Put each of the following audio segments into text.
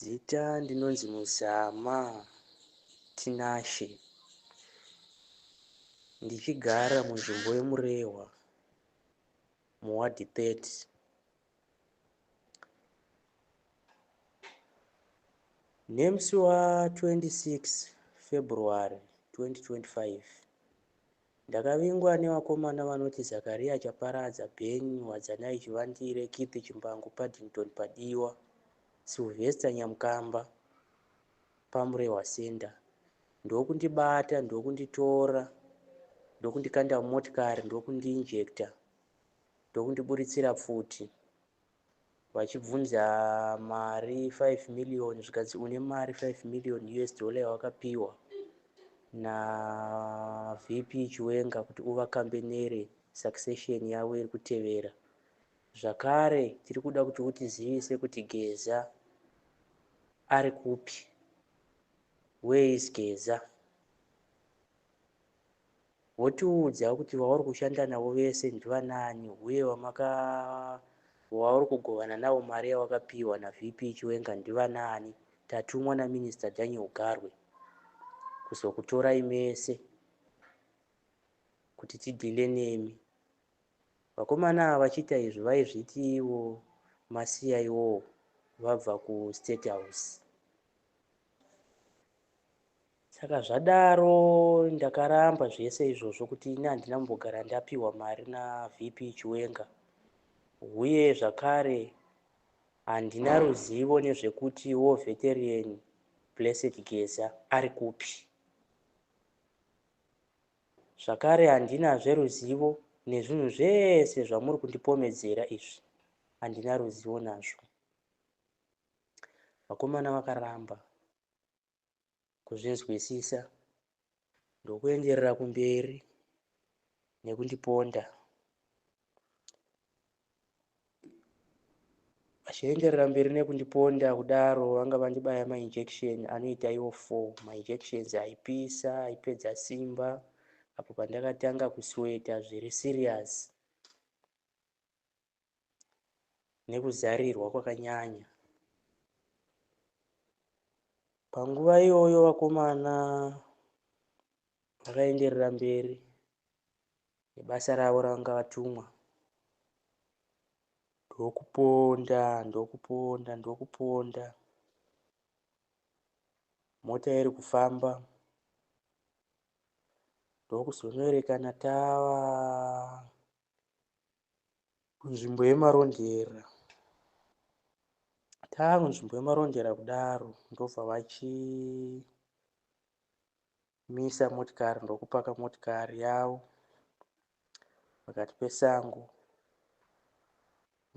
Zita ndinonzi Muzama Tinashe, ndichigara munzvimbo yeMurehwa muwadhi 30. Nemusi wa26 February 2025 ndakavingwa nevakomana vanoti Zakaria Chaparadza, Ben Wadzanai Chivandire, Keith Chimbangu, Paddington Padiwa, Sylvester Nyamukamba paMurehwa Centre ndokundibata, ndokunditora, ndokundikanda mumotikari, ndokundiinjecta, ndokundiburitsira pfuti vachibvunza mari 5 million, zvikanzi une mari 5 million US dollar yawakapiwa naVP Chiwenga kuti uvakambenere succession yavo iri kutevera. Zvakare tiri kuda kuti utizivise kuti Geza ari kupi. Where is Geza? Wotiudza kuti vauri kushanda navo vese ndivanani uye vamaka vauri kugovana navo mari yawakapiwa naVP Chiwenga ndivanani. Tatumwa naMinister Daniel Garwe kuzokutorai mese kuti tidhile nemi. Vakomana ava vachiita izvi vaizviti ivo maCIO vabva kuState House. Saka zvadaro ndakaramba zvese izvozvo kuti ini handina kumbogara ndapiwa mari naVP Chiwenga huye zvakare handina ruzivo nezvekuti war veteran Blessed Geza ari kupi. Zvakare handinazve ruzivo nezvinhu zvese zvamuri kundipomedzera izvi, handina ruzivo nazvo. Vakomana vakaramba kuzvinzwisisa ndokuenderera kumberi nekundiponda. Vachienderera mberi nekundiponda kudaro vanga vandibaya mainjection anoita iwo 4 mainjections aipisa aipedza simba apo pandakatanga kusweta zviri serious nekuzarirwa kwakanyanya. Panguva iyoyo vakomana vakaenderera mberi nebasa ravo ravanga vatumwa ndokuponda ndokuponda ndokuponda mota iri kufamba ndokuzonoerekana tava kunzvimbo yeMarondera. Tava kunzvimbo yeMarondera kudaro ndobva vachimisa motikari ndokupaka motikari yavo pakati pesango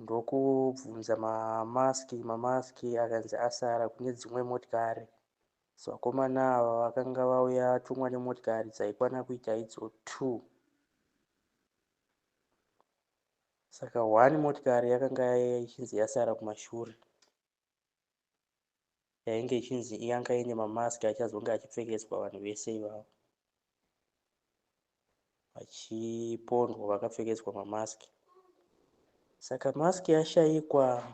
ndokubvunza mamaski, mamaski akanzi asara kune dzimwe motikari. So vakomana ava vakanga vauya vatumwa nemotikari dzaikwana kuita idzo 2. Saka one motikari yakanga ichinzi yasara kumashure yainge ichinzi yanga ine mamaski achazonge achipfekedzwa vanhu vese ivavo vachipondwa vakapfekedzwa mamaski. Saka maski yashaikwa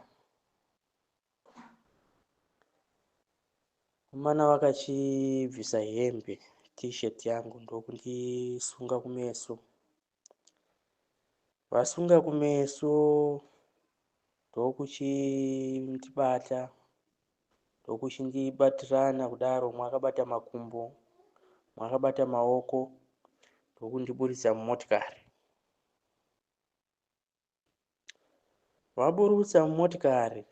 Vakomana vakachibvisa hembe t-shirt yangu ndokundisunga kumeso. Vasunga kumeso ndokuchindibata ndokuchindibatirana kudaro umwe akabata makumbo umwe akabata maoko ndokundiburitsa mumotikari. Vaburutsa mumotikari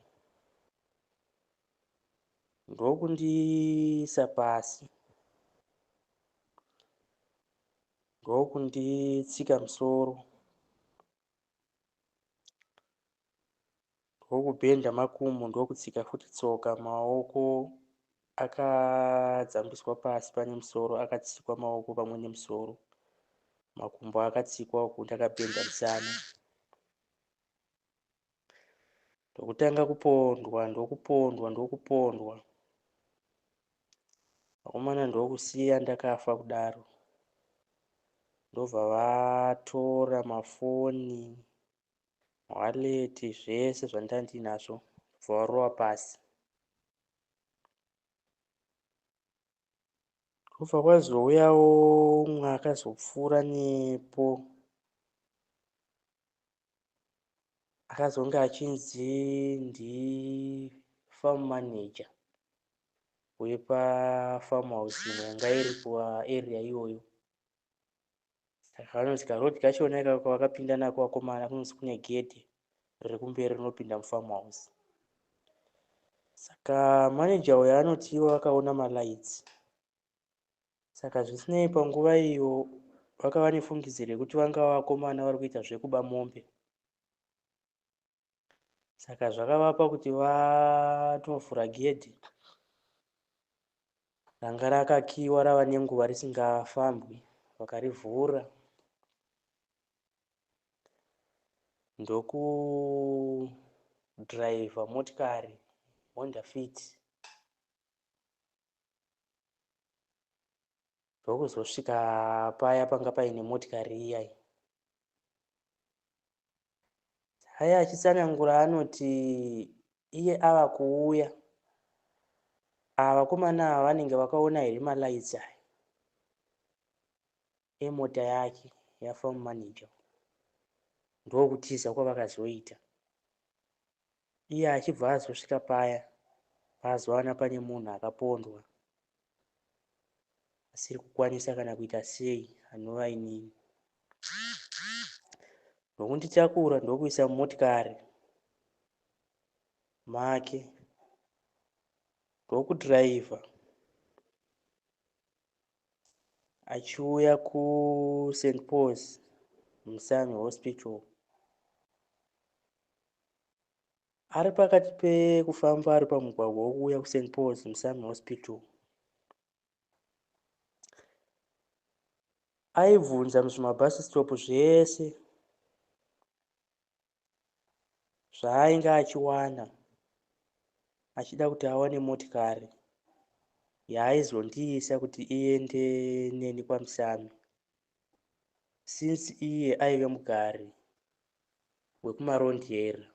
ndokundiisa pasi ndokunditsika musoro ndokubhenda makumbo ndokutsika futi tsoka maoko akadzambiswa pasi pane musoro akatsikwa maoko pamwe nemusoro makumbo akatsikwa uku ndakabhenda musana ndokutanga kupondwa ndokupondwa ndokupondwa vakomana ndokusiya ndakafa kudaro ndobva vatora mafoni wallet zvese zvandandinazvo bva varova pasi. Ndobva kwazouyawo umwe akazopfuura nepo akazonge achinzi ndifarm manager wepafarm house imwe yanga iri kuarea iyoyo. Saka vanonzi karoad kachona ikako vakapinda nako vakomana kunonzi kune gedhe riri kumberi rinopinda mufarm house. Saka manager uyo anoti ivo vakaona malights. Saka zvisinei panguva iyo vakava nefungidziro yekuti vangava vakomana vari kuita zvekuba mombe. Saka zvakavapa kuti vatovhura gedhi ranga rakakiwa rava nenguva risingafambwi vakarivhura ndokudhiraivha motikari Honda Fit ndokuzosvika paya panga paine motikari iya. Aya achitsanangura anoti iye ava kuuya ava vakomana ava vanenge vakaona here malights aya emota yake yafarm manager ndokutiza kwavakazoita. Iye achibva azosvika paya paazowana pane munhu akapondwa asiri kukwanisa kana kuita sei anova inini. Ndokunditakura ndokuisa mumotikari make ndokudhiraivha achiuya kuSt Paul's Musami Hospital. Ari pakati pekufamba ari pamugwagwa wekuuya kuSt Paul's Musami Hospital. Aibvunza muzvimabus stop zvese zvaainge achiwana achida kuti awane motikari yaaizondiisa kuti iende neni kwaMusami since iye aive mugari wekuMarondera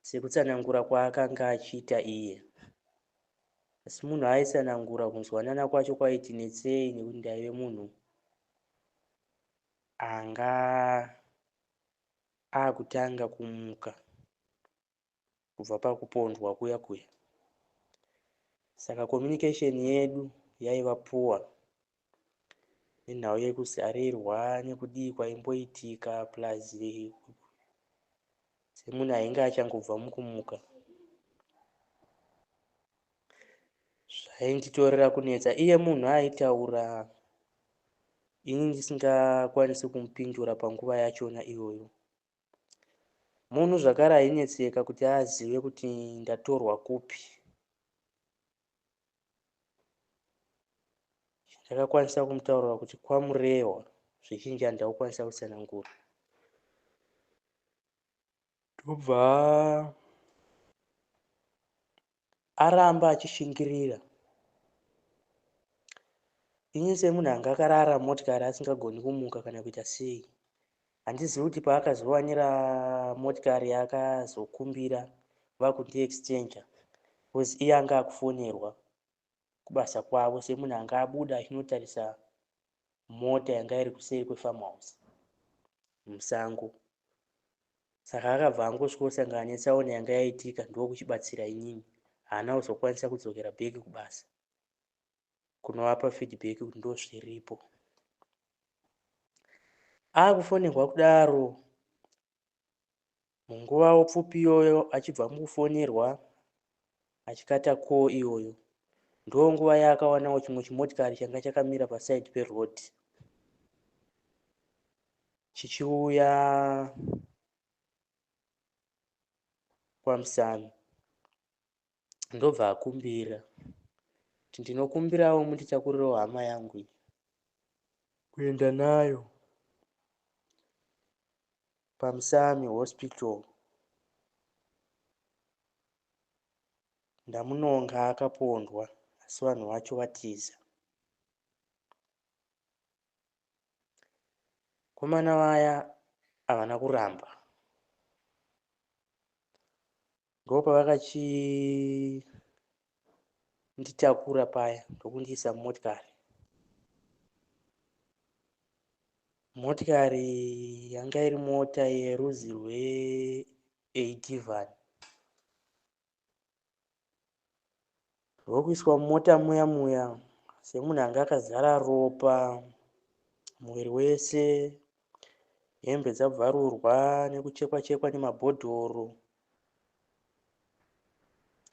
sekutsanangura kwaakanga achiita iye. Asi munhu aitsanangura kunzwanana kwacho kwaiti netsei nekuti ndaive munhu anga akutanga kumuka kubva pakupondwa kuya kuya. Saka communication yedu yaiva poor nenhau yekuzarirwa nekudii kwaimboitika plus semunhu ainge achangobva mukumuka. Zvainditorera kunetsa iye munhu aitaura ini ndisingakwanisi kumupindura panguva yachona iyoyo. Munhu zvakare ainetseka kuti azive kuti ndatorwa kupi. Ndakakwanisa kumutaurira kuti kwaMurehwa zvizhinji handina kukwanisa kutsanangura. Ndobva aramba achishingirira. Ini semunhu anga akarara mumotikari asingagoni kumuka kana kuita sei, handizivi kuti paakazowanira motikari yaakazokumbira vakundiexchanger because iye anga akufonerwa kubasa kwavo semunhu anga abuda achinotarisa mota yanga iri kuseri kwefarm house musango. Saka akabva angosvikosangana netsaona yanga yaitika ndokuchibatsira inini. Haana kuzokwanisa kudzokera back kubasa kunovapa feedback kuti ndozviripo. Akufonerwa kudaro munguva pfupi iyoyo achibva mukufonerwa achikata call iyoyo ndonguva yaakawanawo chimwe chimotikari changa chakamira paside peroad chichiuya kwaMusami. Ndobva akumbira kuti ndinokumbirawo munditakurirewo hama yangu iyi kuenda nayo paMusami Hospital. Ndamunonga akapondwa asi vanhu vacho vatiza. Vakomana vaya havana kuramba. Ndopavakachitora Nditakura paya ndokundiisa mumotikari. Motikari yanga iri mota yerudzi rweAdivan. Ndokuiswa mumota muya muya semunhu anga akazara ropa muviri wese, hembe dzabvarurwa nekuchekwa chekwa nemabhodhoro.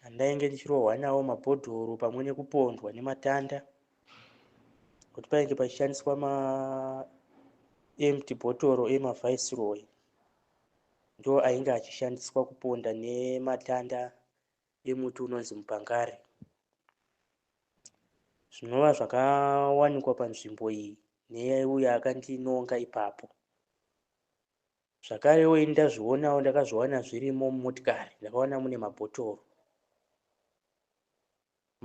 Andainge ndichirohwa nawo mabhodhoro pamwe nekupondwa nematanda kuti painge pachishandiswa maempty bhotoro emaviceroy ndo ainge achishandiswa kuponda nematanda emuti unonzi mupangari zvinova zvakawanikwa panzvimbo iyi neuyo akandinonga ipapo. Zvakarewo ini ndazvionawo ndakazviwana zvirimo mumotikari ndakaona mune mabhotoro.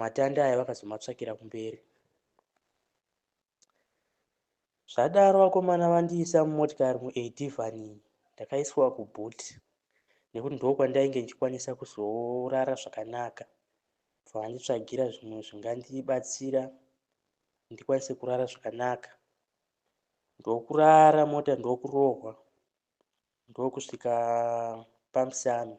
Matanda aya vakazomatsvakira kumberi. Zvadaro vakomana vandiisa mumotikari muAdivan iyi ndakaiswa kuboot nekuti ndokwandainge ndichikwanisa kuzorara zvakanaka. Vanditsvagira zvimwe zvingandibatsira ndikwanise kurara zvakanaka. Ndokurara mota ndokurohwa ndokusvika paMusami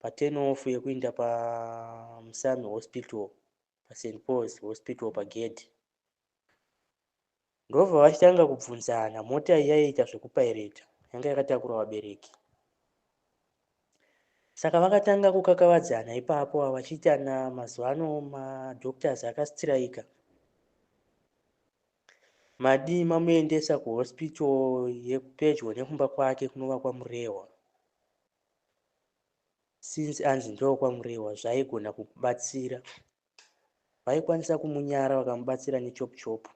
paturn off yekuinda paMusami hospital paSt Paul's hospital pagedhi. Ndobva vachitanga kubvunzana mota iyi yaiita zvekupaireta yanga yakatakura vabereki. Saka vakatanga kukakavadzana ipapo vachiitana mazuva ano madoctors akasitiraika. Madii mamuendesa kuhospital yepedyo nekumba kwake kunova kwaMurehwa since anzi ndokwaMurehwa zvaigona kubatsira. Vaikwanisa kumunyara vakamubatsira nechop chop.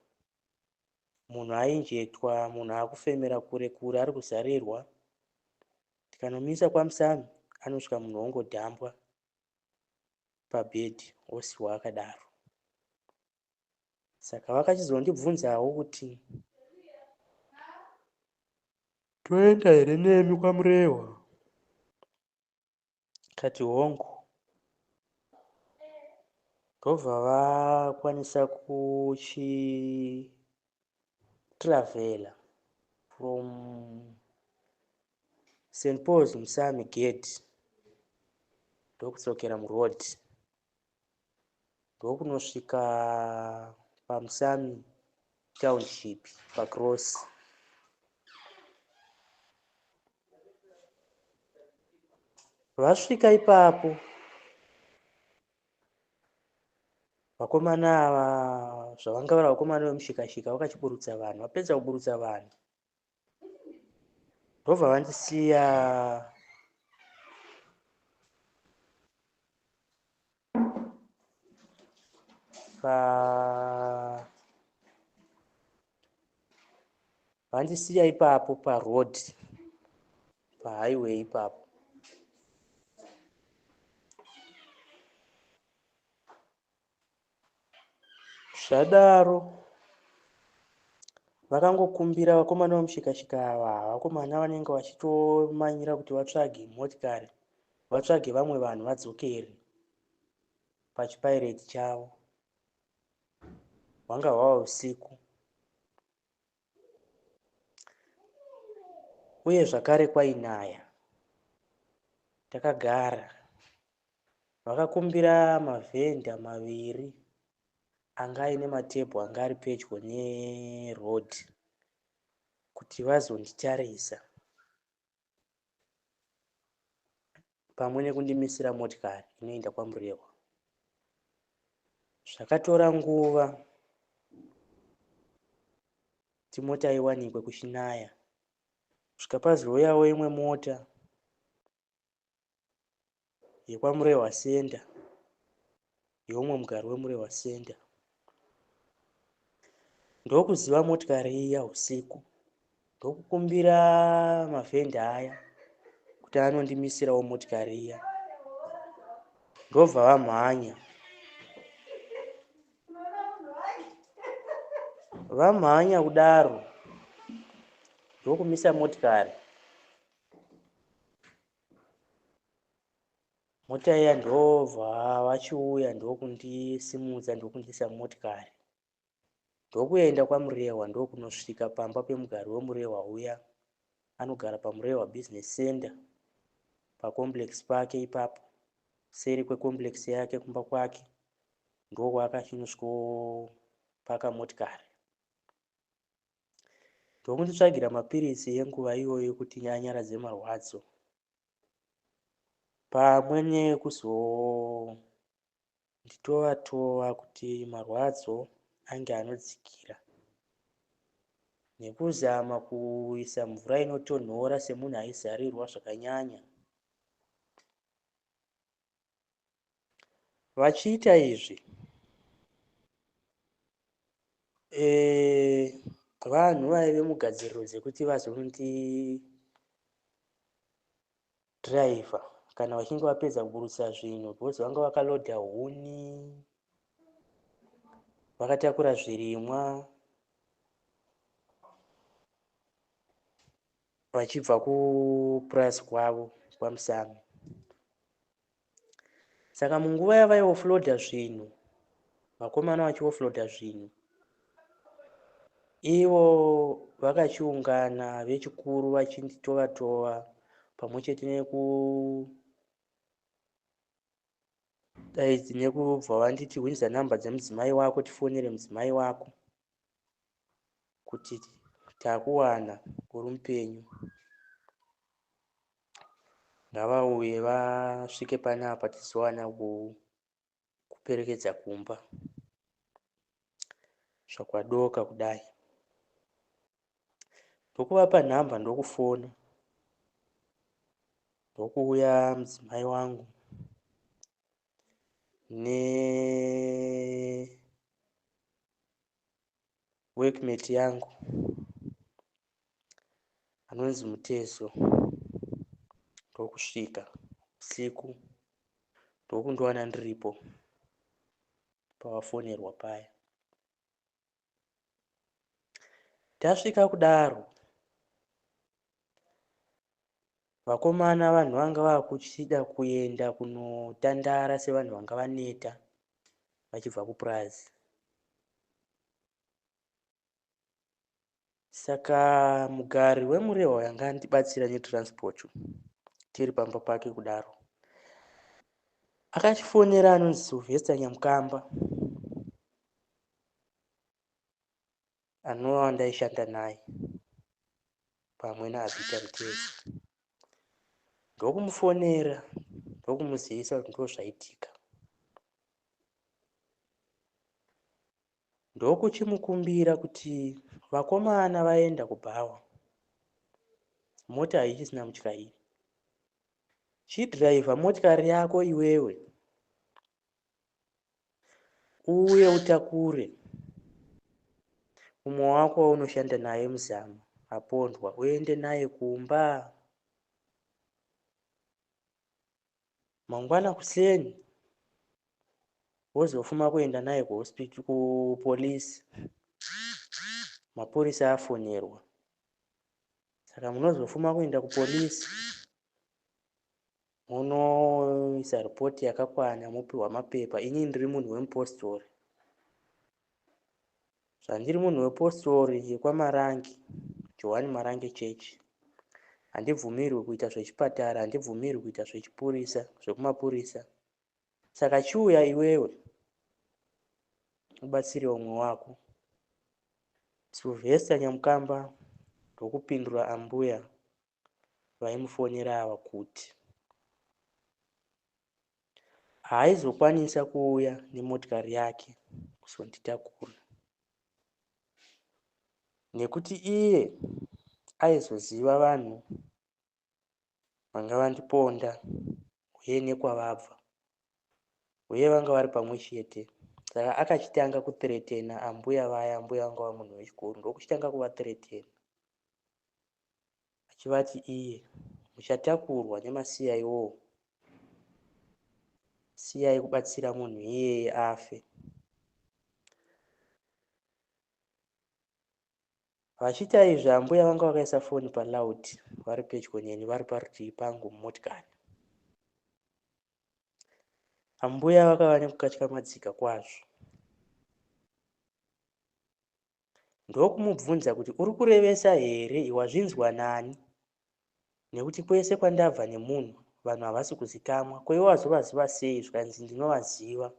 Munhu ainjektwa munhu akufemera kure kure ari kuzarirwa. Tikanomisa kwaMusami anosvika munhu ongodhambwa pabed osiwa akadaro. Saka vakachizondibvunzawo kuti toenda here nemi kwaMurehwa? Kati hongu. Ndobva vakwanisa kuchitravhela from St Paul's Musami gate ndokudzokera muroad. Ndokunosvika paMusami township pacross. Vasvika ipapo vakomana ava zvavanga vari vakomana vemushikashika vakachiburutsa vanhu vapedza kuburutsa vanhu ndobva vandisiya pa vandisiya ipapo paroad pahighway ipapo Zvadaro vakangokumbira vakomana vemushikashika ava vakomana vanenge vachitomanyira kuti vatsvage motikari vatsvage vamwe vanhu vadzokere pachipaireti chavo hwanga hwava usiku uye zvakare kwainaya takagara Vakakumbira mavhenda maviri anga aine matebho anga ari pedyo neroad kuti vazonditarisa pamwe nekundimisira motikari inoenda kwaMurehwa. Zvakatora nguva kuti mota iwanikwe kuchinaya kusvika pazouyawo imwe mota yekwaMurehwa Centre yeumwe mugari weMurehwa Centre ndokuziva motikari iya usiku ndokukumbira mavhenda aya kuti anondimisirawo motikari iya ndobva vamhanya vamhanya kudaro ndokumisa motikari. Mota iya ndobva vachiuya ndokundisimudza ndokundiisa mumotikari ndokuenda kwaMurehwa ndokunosvika pamba pemugari weMurehwa uya anogara paMurehwa Business Center pacomplex pake ipapo seri kwecomplex yake kumba kwake ndokwaakachinosvikopaka motikari. Ndokunditsvagira mapiritsi enguva iyoyo kuti anyaradze marwadzo pamwe nekuzonditova tova kuti marwadzo ange anodzikira nekuzama kuisa mvura inotonhora semunhu aizarirwa zvakanyanya. Vachiita izvi e, vanhu vaive mugadziriro dzekuti vazondidhiraivha kana vachinge vapedza kuburutsa zvinhu because vanga vakalodha huni vakatakura zvirimwa vachibva kupurazi kwavo kwaMusami. Saka munguva yavaiofloda zvinhu, vakomana vachiofloda zvinhu, ivo vakachiungana vechikuru vachinditova tova pamwe chete neku daidzi nekubva vanditi hwinza nhamba dzemudzimai wako tifonere mudzimai wako kuti takuwana uri mupenyu. Ngavauye vasvike panapa tizowana kuperekedza kumba zvakwadoka kudai. Ndokuvapa nhamba ndokufona ndokuuya mudzimai wangu ne workmate yangu anonzi Mutezo ndokusvika usiku ndokundiwana ndiripo pavafonerwa paya. Tasvika kudaro vakomana vanhu vanga vakuchida kuenda kunotandara sevanhu vanga vaneta vachibva kupurazi. Saka mugari weMurehwa anga andibatsira netransport tiri pamba pake kudaro akachifonera anonzi Sylvester Nyamukamba anova wandaishanda naye pamwe naAbita Mutezi ndokumufonera ndokumuzivisa kuti ndozvaitika. Ndokuchimukumbira kuti vakomana vaenda kubhawa mota haichisina mutyairi. Chidhiraivha motikari yako iwewe uuye utakure umwe wako waunoshanda naye muzama apondwa uende naye kumba. Mangwana kuseni wozofuma kuenda naye kuhospital kupolice mapurisa afonerwa saka munozofuma kuenda kupolice munoisa ripoti yakakwana mopiwa mapepa ini ndiri munhu wemupostori Zvandiri munhu wepostori yekwaMarange, Johani Marange Church, handibvumirwi kuita zvechipatara, handibvumirwi kuita zvechipurisa, zvekumapurisa. Saka chiuya iwewe ubatsire umwe wako. Sylvester Nyamukamba ndokupindura ambuya vaimufonera ava kuti haaizokwanisa kuuya nemotikari yake kuzonditakura nekuti iye aizoziva vanhu vanga vandiponda uye nekwavabva uye vanga vari pamwe chete saka akachitanga kuthreatena ambuya vaya ambuya vanga va munhu wechikuru ndokuchitanga kuvathreatena achivati iye muchatakurwa nemasiya iwowo siyai kubatsira munhu iyeye afe vachiita izvi ambuya vanga vakaisa foni paloud vari pedyo neni vari parutivi pangu mumotikari. Ambuya vakava nekukatyamadzika kwazvo. Ndokumubvunza kuti uri kurevesa here wazvinzwa nani nekuti kwese kwandabva nemunhu vanhu havasi kuzikamwa ko iwe wazovaziva sei zvikanzi ndinovaziva.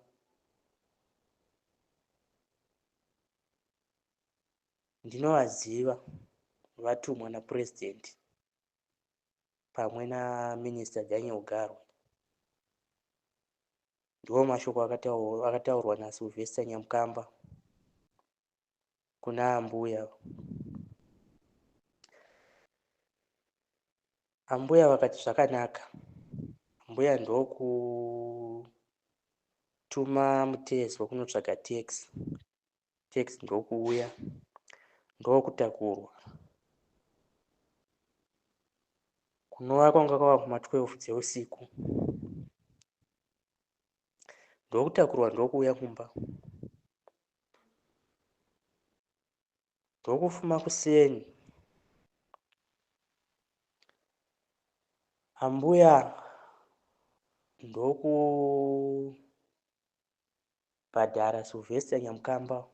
Ndinovaziva vatumwa naPresident pamwe naMinister Daniel Garwe. Ndiwo mashoko akataurwa naSylvester Nyamukamba kuna ambuya. Ambuya vakati zvakanaka. Ambuya ndokutuma mutezo kunotsvaga taxi. Taxi ndokuuya ndokutakurwa kunova kwanga kwava kuma 12 dzeusiku. Ndokutakurwa ndokuuya kumba. Ndokufuma kuseni ambuya ndokubhadhara Sylvester Nyamukamba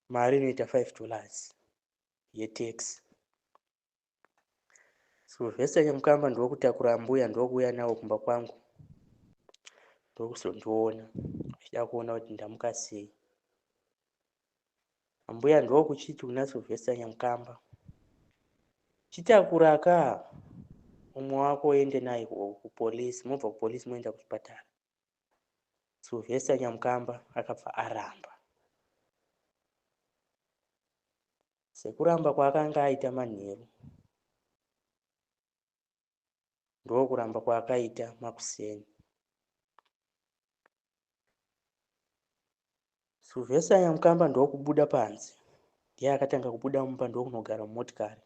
mari inoita 5 dollars yetax. Sylvester Nyamukamba ndokutakura ambuya ndokuuya navo kumba kwangu ndokuzondiona achida kuona kuti ndamuka sei. Ambuya ndokuchiti kuna Sylvester Nyamukamba, chitakura ka umwe wako uende naye kupolisi, mobva kupolisi moenda kuchipatara. Sylvester Nyamukamba akabva aramba. Sekuramba kwaakanga aita manheru, ndokuramba kwaakaita makuseni. Sylvester Nyamukamba ndokubuda panze, ndiye akatanga kubuda mumba ndokunogara mumotikari.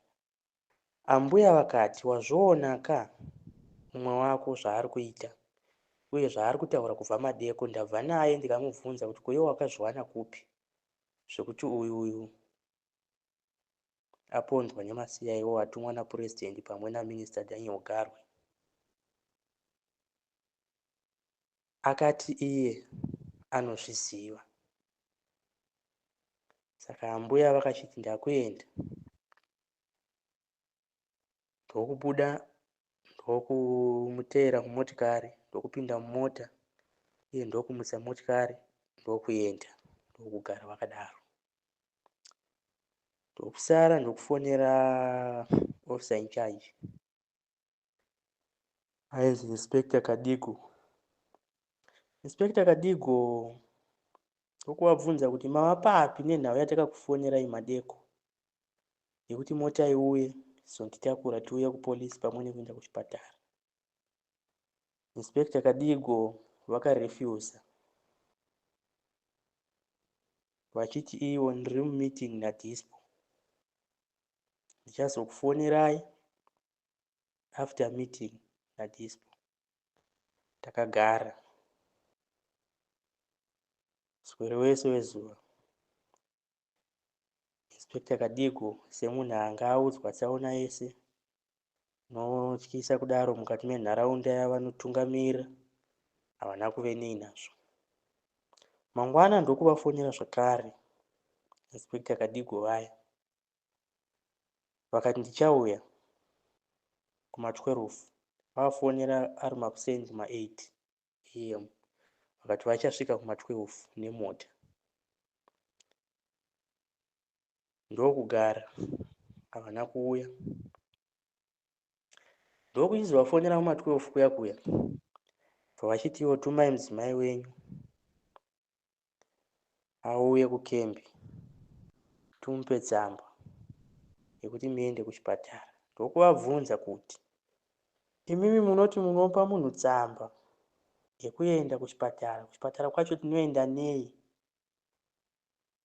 Ambuya vakati, wazviona ka mumwe wako zvaari kuita uye zvaari kutaura kubva madeko. Ndabva naye ndikamubvunza kuti ko iwe wakazviwana kupi zvekuti uyu uyu apondwa nemaCIO atumwa naPurezidendi pamwe naMinister Daniel Garwe. Akati iye anozviziva. Saka ambuya vakachiti ndakuenda. Ndokubuda ndokumuteera kumotikari ndokupinda mumota iye ndokumutsa motikari ndokuenda ndokugara vakadaro. Ndokusara ndokufonera officer in charge ainzi Inspector Kadigo. Inspector Kadigo ndokuvabvunza kuti mava papi nenhau yatakakufonerai madeko yekuti mota iuye izonditakura tiuye kupolisi pamwe nekuenda kuchipatara. Inspector Kadigo vakarefusa vachiti ivo ndiri mumeeting naDispo ndichazokufonerai after meeting naDispo. Takagara muswere wese wezuva. Inspector Kadigo semunhu anga audzwa tsaona yese inotyisa kudaro mukati menharaunda yavanotungamira havana kuve nei nazvo. Mangwana ndokuvafonera zvakare Inspector Kadigo vaya vakati ndichauya kuma 12 vavafonera ari makuseni kuma 8 am vakati vachasvika kuma 12 nemota. Ndokugara havana kuuya. Ndokuchizovafonera kuma 12 kuya kuya bva vachiti ivo tumai mudzimai wenyu auye kukembi tumupe tsamba yekuti muende kuchipatara. Ndokuvabvunza kuti imimi munoti munopa munhu tsamba yekuenda kuchipatara, kuchipatara kwacho tinoenda nei?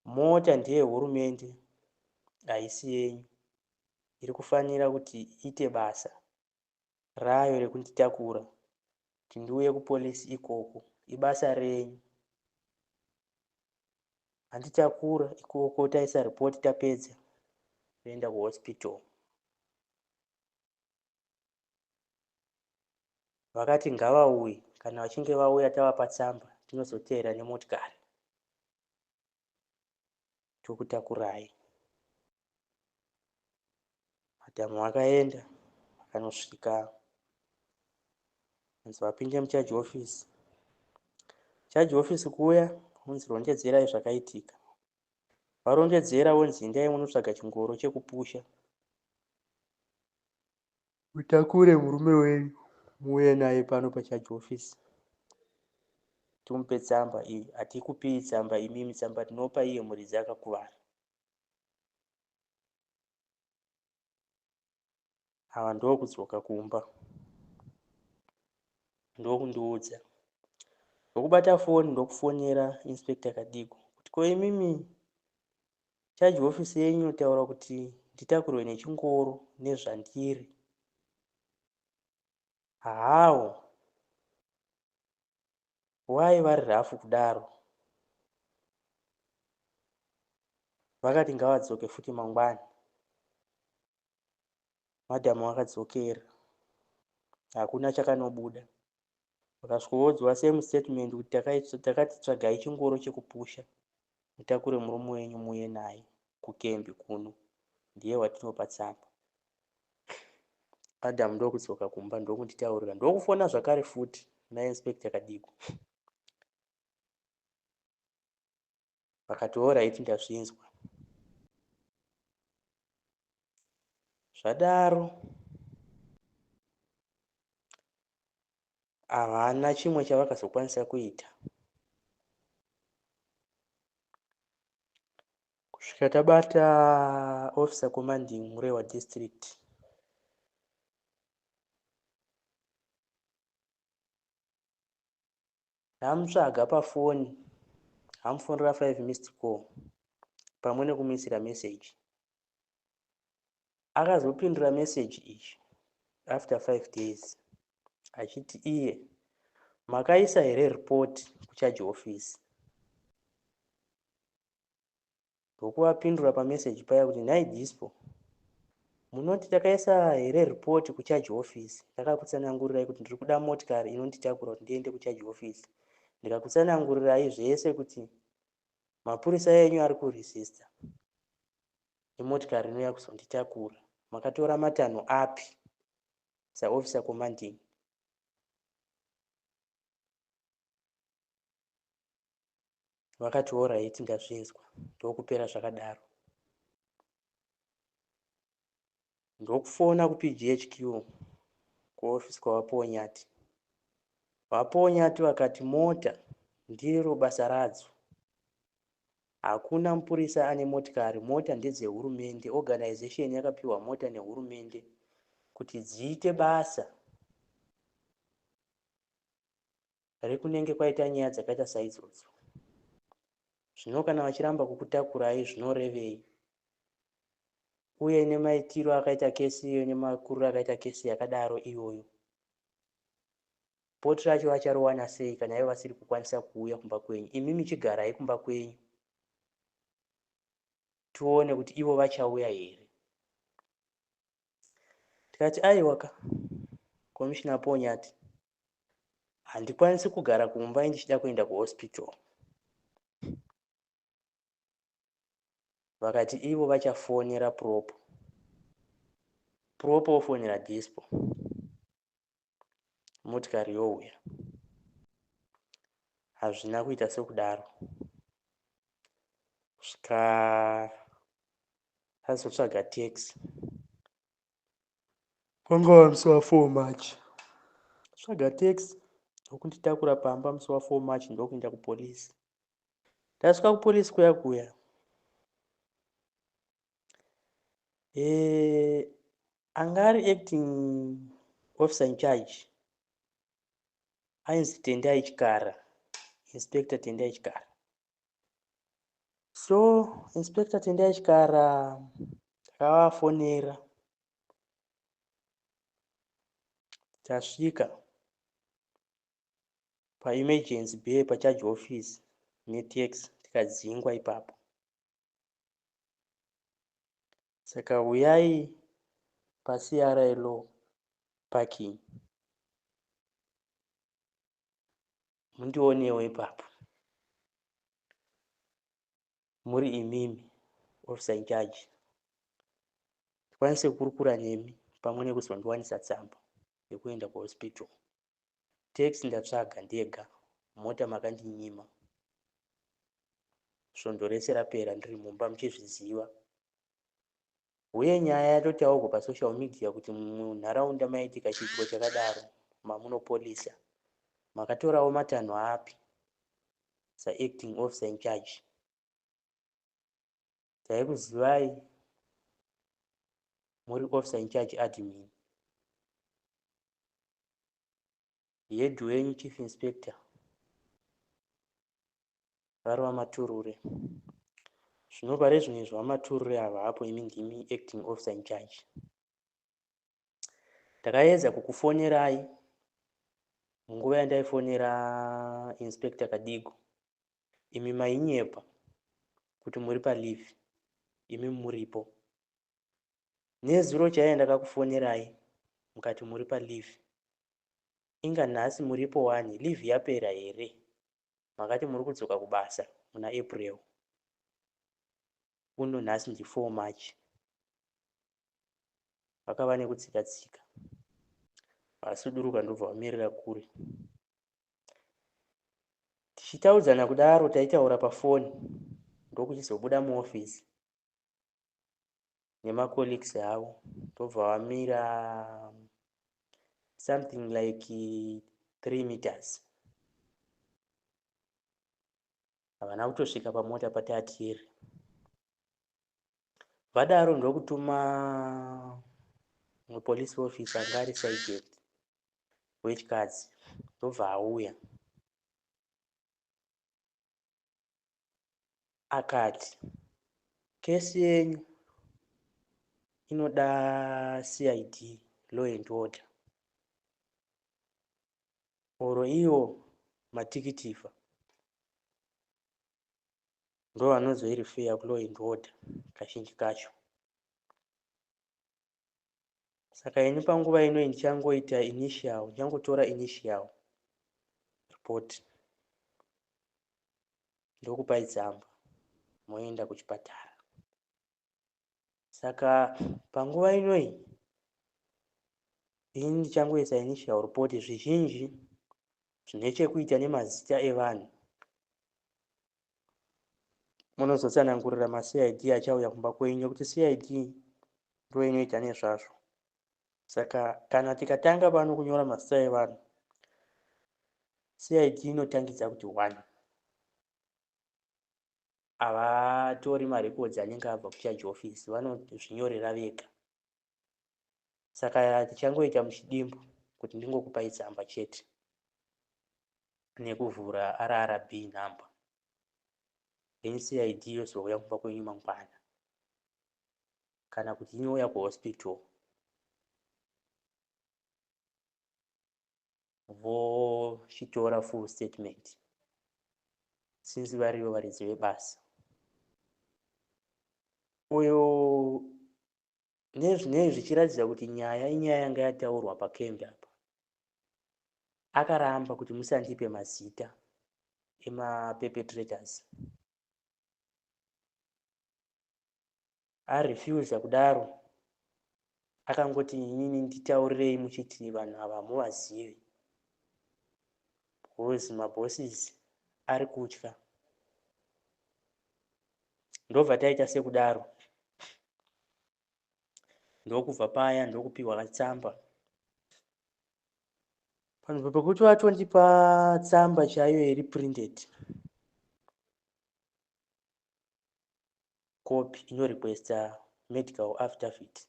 Mota ndeyehurumende haisi yenyu, iri kufanira kuti iite basa rayo rekunditakura kuti ndiuye kupolisi ikoko, ibasa renyu. Handitakura ikoko taisa ripoti tapedza toenda kuhospital. Vakati ngavauye, kana vachinge vauya tavapa tsamba tinozoteera nemotikari tokutakurai. Madhamu vakaenda vakanosvika hanzi vapinde mucharge office. Charge office kuuya vonzi rondedzerai zvakaitika. Varondedzera vonzi endai munotsvaga chingoro chekupusha mutakure murume wenyu muuye naye pano pacharge office timupe tsamba iyi. Hatikupii tsamba imimi, tsamba tinopa iye muridzi akakuvara. Ava ndokudzoka kumba ndokundiudza, ndokubata foni ndokufonera Inspector Kadiko kuti ko imimi charge office yenyu inotaura kuti nditakurwe nechingoro nezvandiri how why vari rafu kudaro? Vakati ngavadzoke futi mangwana. Madhamu vakadzokera, hakuna chakanobuda. Vakasvikoudzwa same statement kuti takati tsvagai chingoro chekupusha mutakure murume wenyu muuye naye kukembi kuno, ndiye watinopa tsamba. Madhamu ndokudzoka kumba ndokunditaurira ndokufona zvakare futi naInspector Kadiko. Vakati alright ndazvinzwa. Zvadaro havana chimwe chavakazokwanisa kuita kusvika tabata officer commanding Murewa district. Ndamutsvaga pafoni, amufonera 5 missed call pamwe nekumuisira message. Akazopindura message iyi after 5 days achiti iye makaisa here report kucharge office. Ndokuvapindura pameseji paya kuti nhai Dispo, munoti takaisa here report kucharge office? Ndakakutsanangurirai kuti ndiri kuda motikari inonditakura kuti ndiende kucharge office. Ndikakutsanangurirai zvese kuti mapurisa enyu ari kuresista nemotikari inouya kuzonditakura. Makatora matanho api saofficer commanding? Vakati alright ndazvinzwa, ndokupera zvakadaro. Ndokufona kuPGHQ kuofisi kwaVaPonyati. VaPonyati vakati mota ndiro basa radzo. Hakuna mupurisa ane motikari, mota ndedzehurumende. Organization yakapiwa mota nehurumende kuti dziite basa rekunenge kwaita nyaya dzakaita saidzodzo. Zvino kana vachiramba kukutakurai zvinorevei? Uye nemaitiro akaita kesi iyo nemakuriro akaita kesi yakadaro iyoyo, poti racho vacharowana sei kana ivo vasiri kukwanisa kuuya kumba kwenyu? Imi michigarai kumba kwenyu tione kuti ivo vachauya here. Tikati aiwa ka, Commissioner Ponyati, handikwanisi kugara kumba ndichida kuenda kuhospital. Vakati ivo vachafonera Propo, Propo ofonera Dispo, motikari youya. Hazvina kuita sekudaro kusvika azotsvaga taxi. Wanga wava musi wa4 March. Tsvaga taxi ndokunditakura pamba musi wa4 March ndokuenda kupolisi. Ndasvika kupolisi kuya kuya, anga ari acting officer in charge ainzi Tendai Chikara, Inspector Tendai Chikara. So Inspector Tendai Chikara takavafonera tasvika paemergency bay pacharge office netaxi, tikadzingwa ipapo. Saka uyai paCRLO parking. Mundionewo ipapo muri imimi officer in charge tikwanise kukurukura nemi pamwe nekuzondiwanisa tsamba yekuenda kuhospital. Taxi ndatsvaga ndega, mota makandinyima. Svondo rese rapera ndiri mumba muchizviziva. Huye nyaya yatotaurwa pasocial media kuti munharaunda maitika chiitiko chakadaro mamunopolisa. Makatorawo matanho api saacting officer in charge? Taikuzivai muri officer in charge admin. Head wenyu chief inspector vari vaMaturure. Zvino pari zvino izvi vaMaturure havapo imi ndimi acting officer in charge. Ndakaedza kukufonerai munguva yandaifonera Inspector Kadigo. Imi mainyepa kuti muri paleave imi muripo. Nezuro chaiye ndakakufonerai mukati muri paleave. Inga nhasi muripo wani leave yapera here? Makati muri kudzoka kubasa muna April. Uno nhasi ndi 4 March. Vakava nekutsika tsika. Vasuduruka ndobva vamirira kure. Tichitaudzana kudaro taitaura pafoni ndokuchizobuda muofisi nemacolleagues avo ndobva vamira something like 3 meters. Havana kutosvika pamota patatiri. Vadaro ndokutuma mupolice officer anga ari sergeant wechikadzi ndobva auya akati kesi yenyu inoda CID law and order oro iwo matikitivha ndo vanozoirifeya kulaw and order kazhinji kacho. Saka ini panguva ino ndichangoita initial, ndichangotora initial report ndokupai tsamba moenda kuchipatara. Saka panguva inoi ini ndichangoisa initial report zvizhinji zvine chekuita nemazita evanhu munozotsanangurira maCID achauya kumba kwenyu nekuti CID ndo inoita nezvazvo. Saka kana tikatanga pano kunyora mazita evanhu CID inotangidza kuti 1 havatori marecords anenge abva kucharge office vanozvinyorera vega. Saka tichangoita muchidimbu kuti ndingokupai tsamba chete nekuvhura RRB number. Then CID yozouya kumba kwenyu mangwana kana kuti inouya kuhospital vochitora full statement since varivo varidzi vebasa. Uyo nezvinei zvichiratidza kuti nyaya inyaya yanga yataurwa pakembi apa. Akaramba kuti musandipe mazita emaperpetrators. Arefusa kudaro akangoti inini nditaurirei muchiti vanhu ava hamuvazivi because mabosses ari kutya. Ndobva taita sekudaro. Ndokubva paya ndokupiwa katsamba. Panzvimbo pekuti vatondipa tsamba chaiyo iri printed copy inorequesta medical affidavit.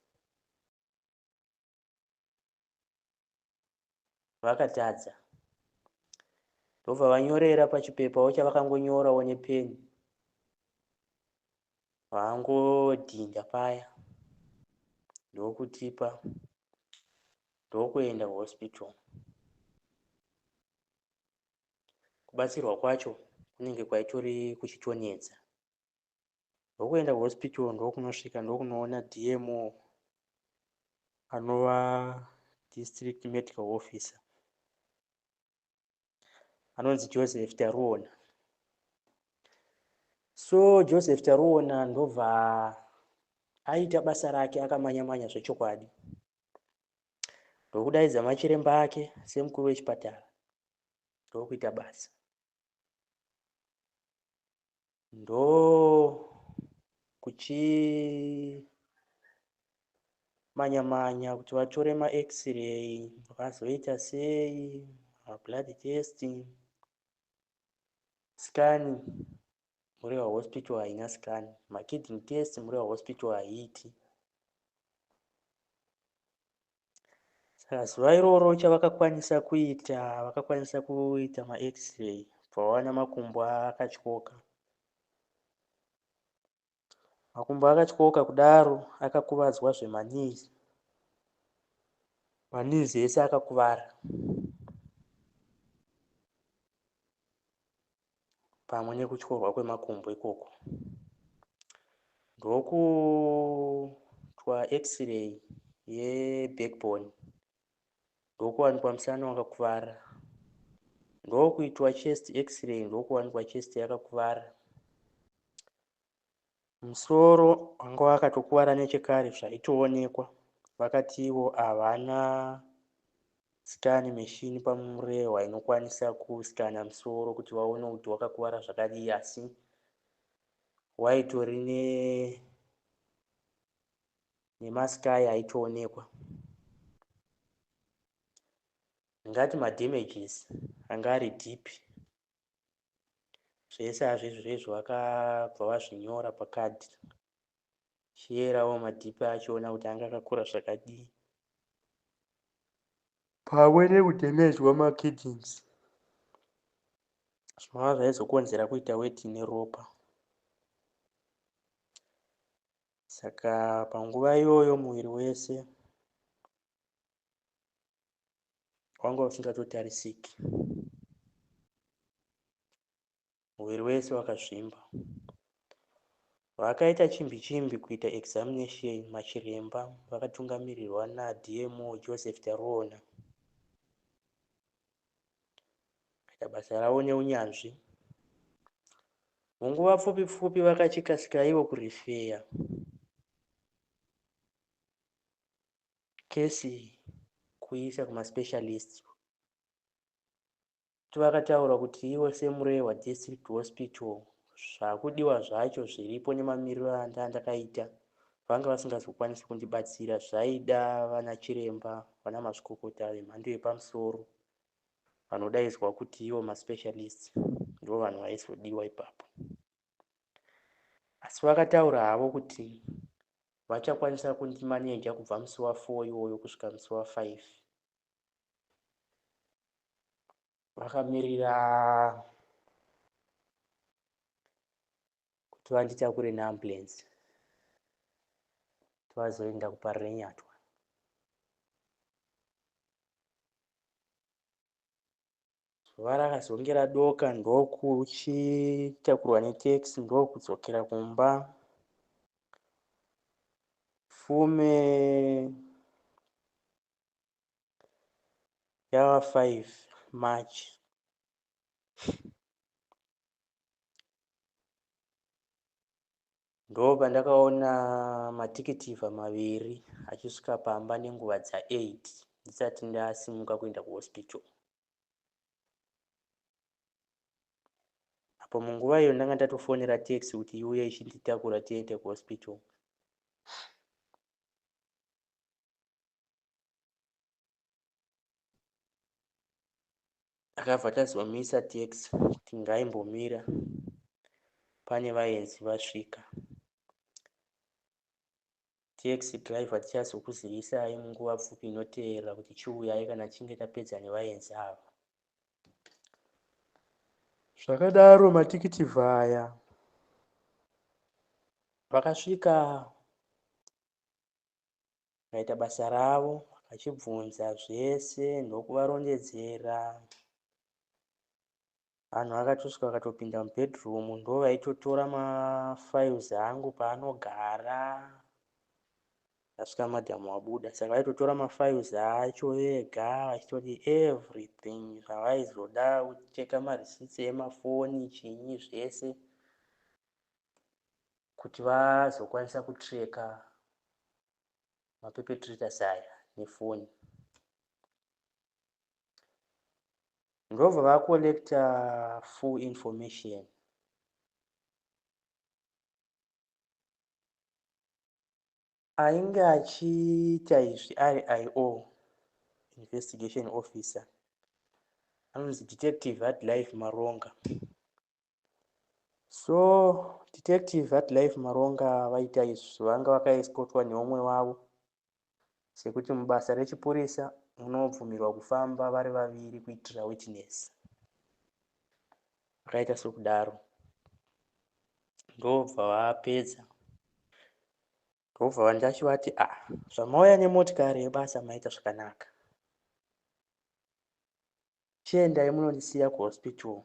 Vakatadza. Ndobva vanyorera pachipepawo chavakangonyorawo nepeni. Vangodhinda paya ndokutipa ndokuenda kuhospital. Kubatsirwa kwacho kunenge kwaitori kuchitonetsa. Ndokuenda kuhospital ndokunosvika ndokunoona DMO anova district medical officer. Anonzi Joseph Taruona. So Joseph Taruona ndobva aita basa rake akamanya-manya zvechokwadi. Ndokudaidza machiremba ake semukuru wechipatara ndokuita basa. Ndokuchimanya-manya kuti vatore maX-ray vazoita sei, mablood test, scan. Murewa Hospital haina scan, makidney test Murewa Hospital haiiti. Saka zuva iroro chavakakwanisa kuita, vakakwanisa kuita maX-ray bvawana makumbo akatyoka. Makumbo akatyoka kudaro akakuvadzwa zveknees. Maknees ese akakuvara pamwe nekutyorwa kwemakumbo ikoko. Ndokuitwa X-ray yebackbone ndokuwanikwa musana wakakuvara. Ndokuitwa chest X-ray ndokuwanikwa chest yakakuvara. Musoro wanga wakatokuvara nechekare zvaitoonekwa. Vakatiwo havana scan machine paMurehwa inokwanisa kusikana musoro kuti vaone kuti wakakuvara zvakadii, asi waitori nemascars aitoonekwa. Ndingati madamages anga ari deep. Zvese hazvo izvozvo vakabva vazvinyora pakadhi. Chiyerawo madeep achiona kuti anga akakura zvakadii. Pamwe nekudhemejwa makidneys zvinova zvaizokonzera kuita weti neropa. Saka panguva iyoyo muviri wese wanga usingatotarisiki. Muviri wese wakazvimba. Vakaita chimbi chimbi kuita examination machiremba vakatungamirirwa naDMO Joseph Taruona. Vakaita basa ravo neunyanzvi. Munguva pfupi pfupi vakachikasika ivo kurefer case kuiisa kumaspecialists. Vakataura kuti ivo seMurehwa District Hospital zvakudiwa zvacho zviripo nemamiriro andakaita vanga vasingazokwanisi kundibatsira. Zvaida vana chiremba, vana mazvikokota vemhando yepamusoro vanodaidzwa kuti ivo maspecialists ndo vanhu vaizodiwa ipapo. Asi vakataura havo kuti vachakwanisa kundimaneja kubva musi wa4 iwoyo kusvika musi wa5 vakamirira kuti vanditakure neambulance kuti vazoenda kuParirenyatwa. Zuva rakazonge radoka ndokuchitakurwa netekisi ndokudzokera kumba. Fume yava 5 March. Ndopandakaona matikitivha maviri achisvika pamba nenguva dza8 ndisati ndasimuka kuenda kuhospital. Apo munguva iyo ndanga ndatofonera taxi kuti iuye ichinditakura tiende kuhospital. Takabva tazomisa taxi kuti ngaimbomira pane vaenzi vasvika. Taxi driver tichazokuzivisai munguva pfupi inoteera kuti chiuyai kana tichinge tapedza nevaenzi ava. Zvakadaro matikitivha aya vakasvika vakaita basa ravo vachibvunza zvese ndokuvarondedzera. Vanhu vakatosvika vakatopinda mubedroom ndovaitotora mafiles angu paanogara. Ndasvika madam wabuda, saka vaitotora mafiles acho vega vachitoti everything zvavaizoda kucheka, mareceipts emafoni, chinyi zvese, kuti vazokwanisa kutracka maperpetrators aya nefoni. Ndobva vacollecta full information. Ainge achiita izvi ari IO, investigation officer, anonzi Detective Hardlife Maronga. So Detective Hardlife Maronga vaita izvi, vanga vakaescortwa neumwe wavo, sekuti mubasa rechipurisa munobvumirwa kufamba vari vaviri kuitira witness. Vakaita sokudaro, ndobva vapedza, ndobva vandachivati, "Ah, zvamauya nemotikari yebasa maita zvakanaka. Chiendai munondisiya kuhospital,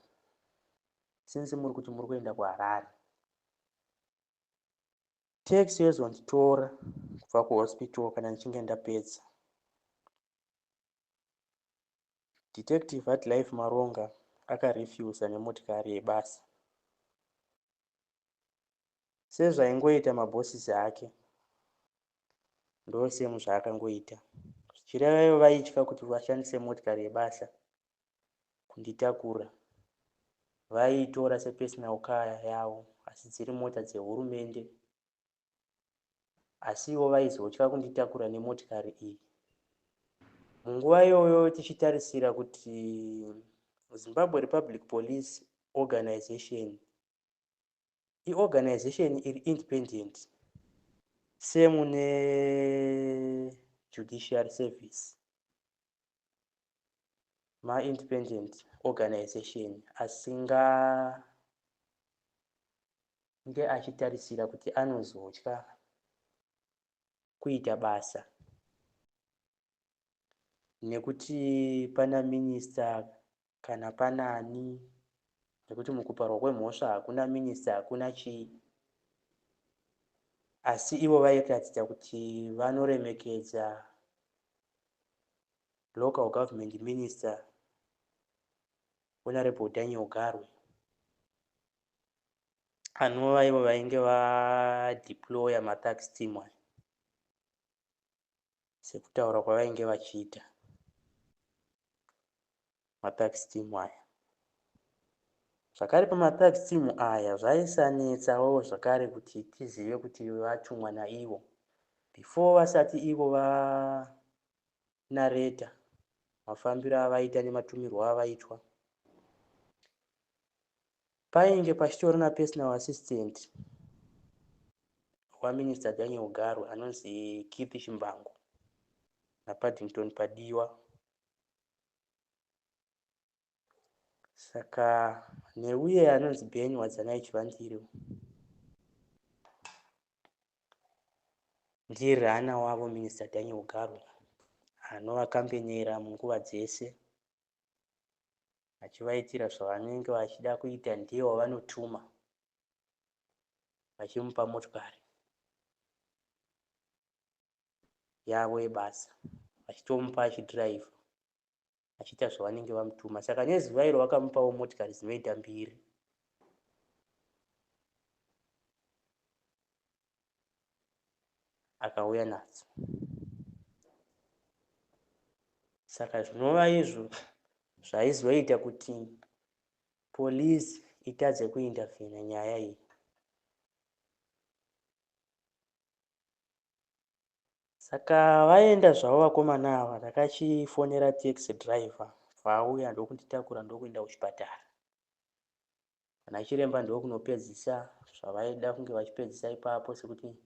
since muri kuti muri kuenda kuHarare. Taxi yozonditora kubva kuhospital kana ndichinge ndapedza." Detective Hardlife Maronga akarefusa nemotikari yebasa, sezvaingoita mabhosisi ake. Ndosemu zvaakangoita, zvichireva ivo vaitya kuti vashandise motikari yebasa kunditakura. Vaiitora sepersonal car yavo, asi dziri mota dzehurumende, asi ivo vaizotya kunditakura nemotikari iyi. Munguva iyoyo tichitarisira kuti Zimbabwe Republic Police organization iorganization iri independent, semune judiciary service, maindependent organization asingange achitarisira kuti anozotya kuita basa nekuti pana minista kana panani, nekuti mukuparwa kwemhosva hakuna minista, hakuna chii. Asi ivo vairatidza kuti vanoremekedza local government minister, Honorable Daniel Garwe, anova ivo vainge vadeploya mathugs team aya, sekutaura kwavainge vachiita mathugs team aya. Zvakare pamathugs team aya zvaisanetsawo zvakare kuti tizive kuti vatumwa naivo before vasati ivo vanareta mafambiro avaita nematumirwo avaitwa. Painge pachitori napersonal assistant waMinister Daniel Garwe anonzi Keith Chimbango naPaddington Padiwa. Saka neuye anonzi Ben Wadzanai Chivandire ndiye rana wavo Minister Daniel Garwe, anovakambenera munguva dzese achivaitira zvavanenge vachida kuita. Ndiye wavanotuma vachimupa motokari yavo yebasa, vachitomupa achidhiraivha achiita zvavanenge vamutuma. Saka nezuva iro vakamupawo motikari dzinoita mbiri. Akauya nadzo. Saka zvinova izvo zvaizoita kuti polisi itadze kuintervhena nyaya iyi. Saka vaenda zvavo vakomana ava, ndakachifonera taxi driver, vauya ndokunditakura ndokuenda kuchipatara. Vana chiremba ndokunopedzisa zvavaida kunge vachipedzisa ipapo, sekuti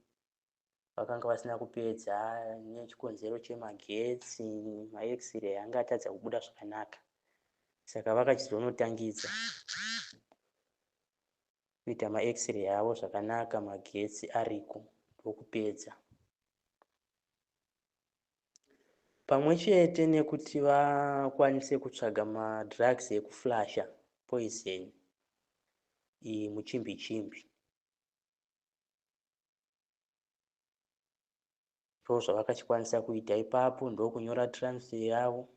vakanga vasina kupedza nechikonzero chemagetsi, maX-ray anga atadza kubuda zvakanaka. Saka vakachizonotangidza kuita maX-ray avo zvakanaka magetsi ariko, ndokupedza. Pamwe chete nekuti vakwanise kutsvaga madrugs ekuflasha poison iyi muchimbi chimbi. Ndozvavakachikwanisa kuita ipapo ndokunyora transfer yavo.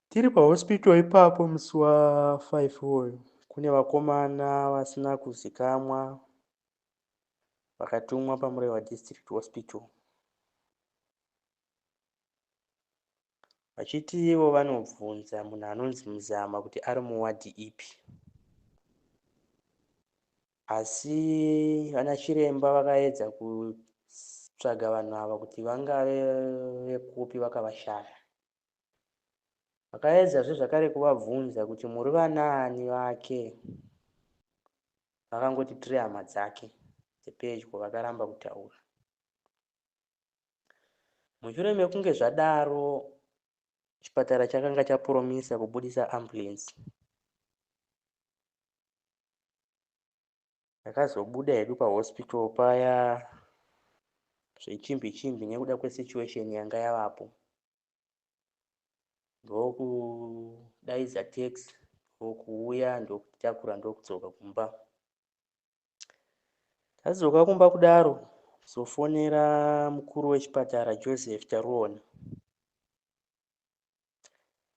Tiri pahospital ipapo musi wa 5 iwoyo kune vakomana vasina kuzikamwa vakatumwa paMurewa District Hospital vachiti ivo vanobvunza munhu anonzi Muzama kuti ari muwadhi ipi. Asi vanachiremba vakaedza kutsvaga vanhu ava kuti vangave vekupi vakavashaya. Vakaedzazve zvakare kuvabvunza kuti muri vanaani vake, vakangoti tiri hama dzake dzepedyo vakaramba kutaura. Mushure mekunge zvadaro, chipatara chakanga chapromisa kubudisa ambulance. Takazobuda hedu pahospital paya zvechimbi chimbi nekuda kwesituation yanga yavapo. Ndokudaidza taxi ndokuuya ndokutakura ndokudzoka kumba. Tadzoka kumba kudaro zofonera mukuru wechipatara Joseph Taruona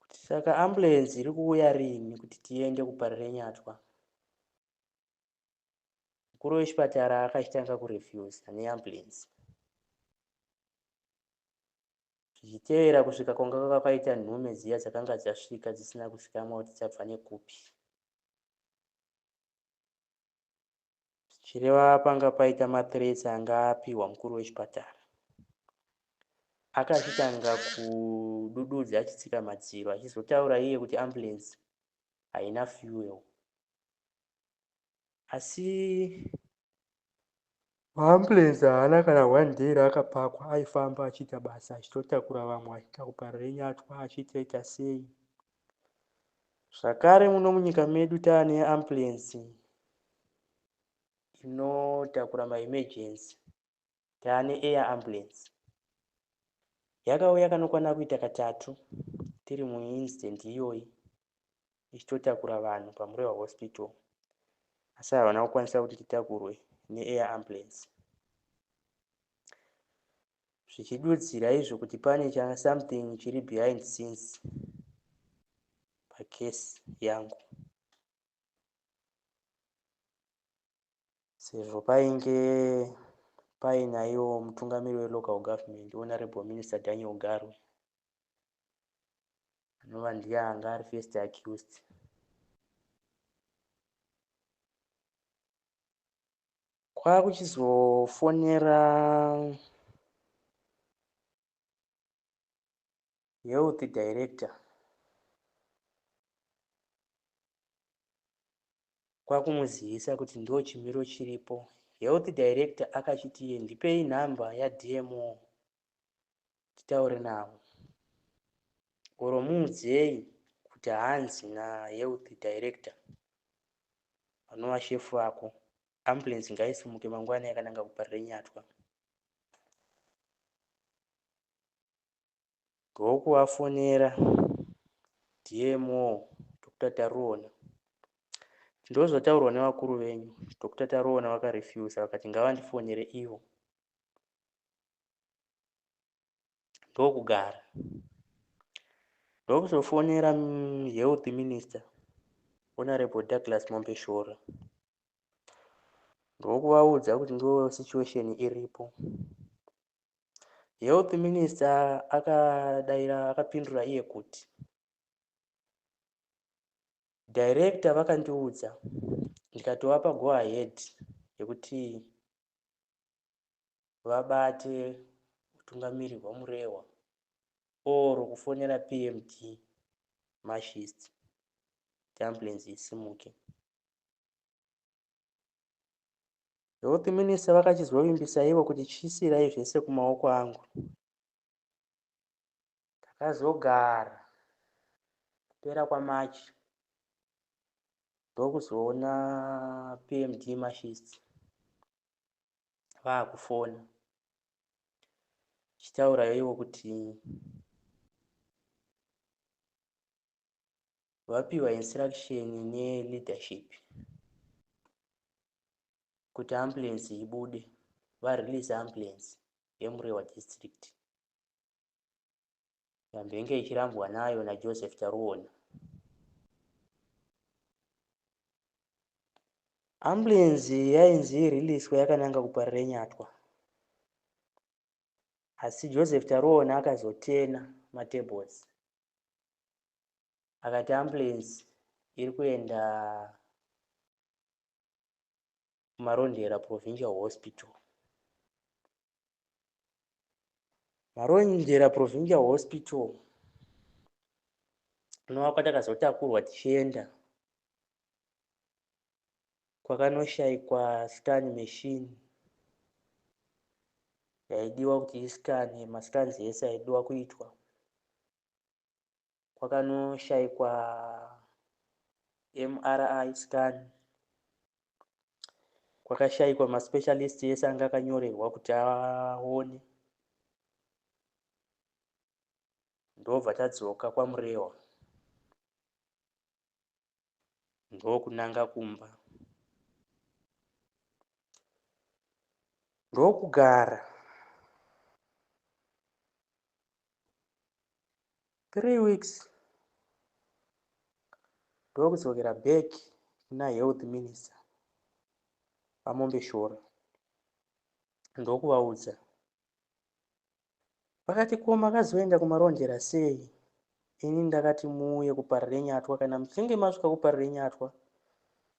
kuti saka ambulance iri kuuya rini kuti tiende kuParirenyatwa. Mukuru wechipatara akachitanga kurefusa neambulance zvichitevera kusvika kwanga kwakaita nhume dziya dzakanga dzasvika dzisina kuzikamwa kuti dzabva nekupi. Zvichireva panga paita mathreats anga apihwa mukuru wechipatara. Akachitanga kudududza achitsika madziro achizotaura iye kuti ambulance haina fuel. Asi maambulance haana kana one day raakapakwa aifamba achiita basa achitotakura vamwe achiita kuParirenyatwa achiitoita sei. Zvakare muno munyika medu taane ambulance inotakura maemergency taane air ambulance. Yakauya kanokwana kuita katatu tiri muincident iyoyi ichitotakura vanhu paMurewa Hospital asi havana kukwanisa kuti titakurwe neair ambulance. Zvichidudzira izvo kuti pane something chiri behind scenes pacase yangu. Sezvo painge painaiwo mutungamiri welocal government Honorable Minister Daniel Garwe anova ndiye anga ari first accused. Kwakuchizofonera health director kwakumuzivisa kuti ndo chimiro chiripo. Health director akachiti iye ndipei nhamba yaDMO titaure navo or muudzei kuti hanzi nahealth director vanova shefu vako ambulance ngaisimuke mangwana yakananga kuParirenyatwa. Ndokuvafonera DMO Dr Taruona ndozvataurwa nevakuru venyu. Dr Taruona vakarefusa vakati ngavandifonere ivo. Ndokugara. Ndokuzofonera health minister Honorable Douglas Mombeshora. Ndokuvaudza kuti ndo situation iripo. Health minister akadaira akapindura iye kuti director vakandiudza ndikatovapa go ahead yekuti vabate utungamiri hwaMurehwa or kufonera PMD Mashist kuti ambulance isimuke. Health minister vakachizovimbisa ivo kuti chisirai zvese kumaoko angu. Takazogara kupera kwaMarch ndokuzoona PMD Mashist vaakufona chitaura ivo kuti vapiwa instruction neleadership kuti ambulance ibude. Varelease ambulance yeMurewa district yambenge ichirambwa nayo naJoseph Taruona. Ambulance yainzi iriliswe yakananga kuParirenyatwa, asi Joseph Taruona akazotena matables akati ambulance iri kuenda kuMarondera Provincial Hospital. Marondera Provincial Hospital kunova kwatakazotakurwa tichienda kwakanoshaikwa scan machine yaidiwa kuti iskane mascans ese aidiwa kuitwa. Kwakanoshaikwa MRI scan, kwakashaikwa maspecialist ese anga akanyorerwa kuti aone, ndobva tadzoka kwaMurewa ndokunanga kumba ndokugara 3 weeks ndokudzokera back kuna health minister VaMombeshora ndokuvaudza. Vakati ko makazoenda kuMarondera sei? Ini ndakati muuye kuParirenyatwa kana muchinge masvika kuParirenyatwa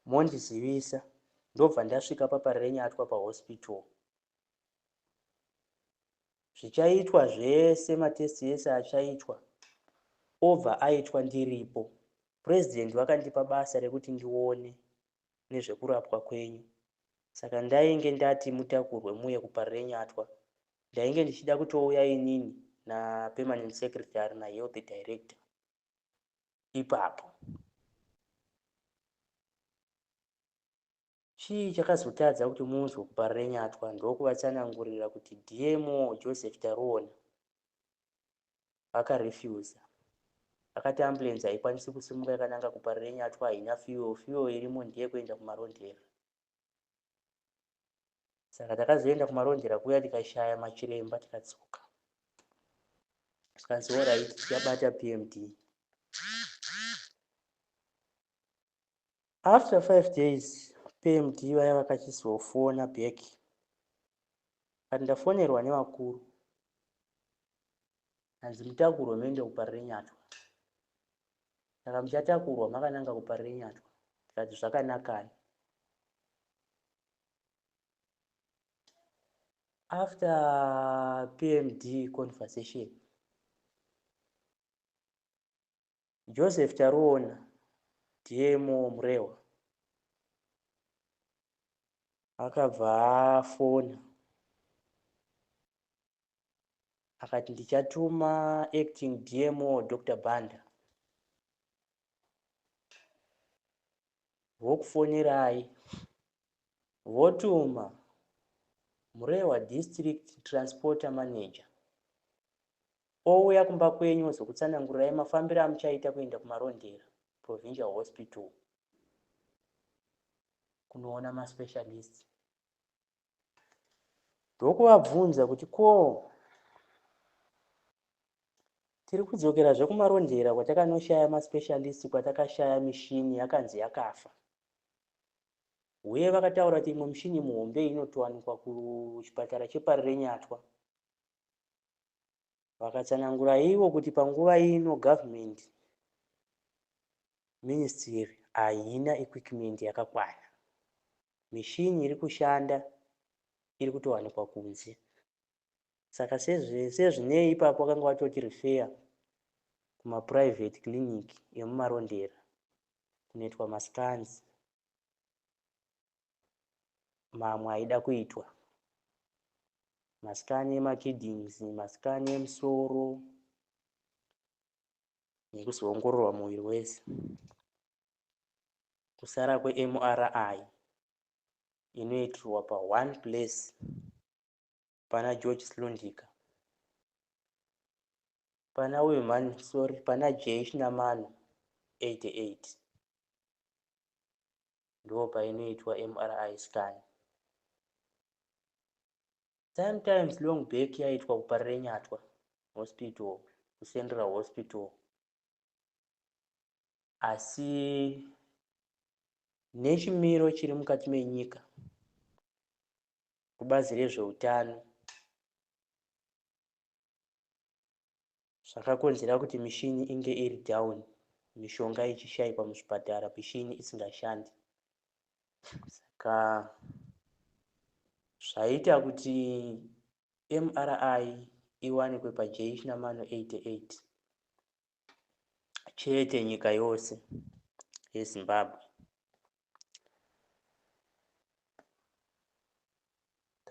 mondizivisa ndobva ndasvika paParirenyatwa pahospital. Zvichaitwa zvese matest ese achaitwa obva aitwa ndiripo. President vakandipa basa rekuti ndione nezvekurapwa kwenyu saka ndainge ndati mutakurwe muuye kuParirenyatwa. Ndainge ndichida kutouya inini napermanent secretary nahealth director ipapo. Chii chakazotadza kuti muunzwe kuParirenyatwa ndokuvatsanangurira kuti DMO Joseph Taruona vakarefuser. Vakati ambulance haikwanisi kusimuka yakananga kuParirenyatwa haina fuel, fuel irimo ndeyekuenda kuMarondera. Saka takazoenda kuMarondera kuya tikashaya machiremba tikadzoka. Tikanzi alright tichabata PMD. After 5 days PMD vaya vakachizofona back but ndafonerwa nevakuru hanzi mutakurwe muende kuParirenyatwa. Saka muchatakurwa makananga kuParirenyatwa. Tikati zvakanakai. After PMD conversation Joseph Taruona DMO Murewa akabva afona akati ndichatuma acting DMO Dr Banda vokufonerai votuma Murewa district transporter manager ouya kumba kwenyu ozokutsanangurirai mafambiro amuchaita kuenda kuMarondera Provincial Hospital kunoona maspecialists. Ndokuvabvunza kuti ko tiri kudzokerazve kuMarondera kwatakanoshaya maspecialists, kwatakashaya mishini yakanzi yakafa. Uye vakataura kuti imwe mishini muhombe inotowanikwa kuchipatara cheParirenyatwa. Vakatsanangura ivo kuti panguva ino government ministry haina equipment yakakwana. Mishini iri kushanda iri kutowanikwa kunze. Saka sezvinei ipapo vakanga vatoti refer kumaprivate clinic emuMarondera kunoitwa mascans mamwe aida kuitwa. Mascan emakidneys, mascan emusoro nekuzoongororwa muviri wese. Kusara kweMRI inoitirwa paone place pana George Silundika. Pana uyu mani sorry pana J Chinamano 88 ndo painoitwa MRI scan. Sometimes long back yaitwa kuParirenyatwa Hospital, kuCentral Hospital, asi nechimiro chiri mukati menyika kubazi rezveutano zvakakonzera kuti mishini inge iri down, mishonga ichishaikwa muzvipatara, mishini isingashandi. Saka zvaita kuti MRI iwanikwe paJChinamano 88 chete nyika yose yeZimbabwe.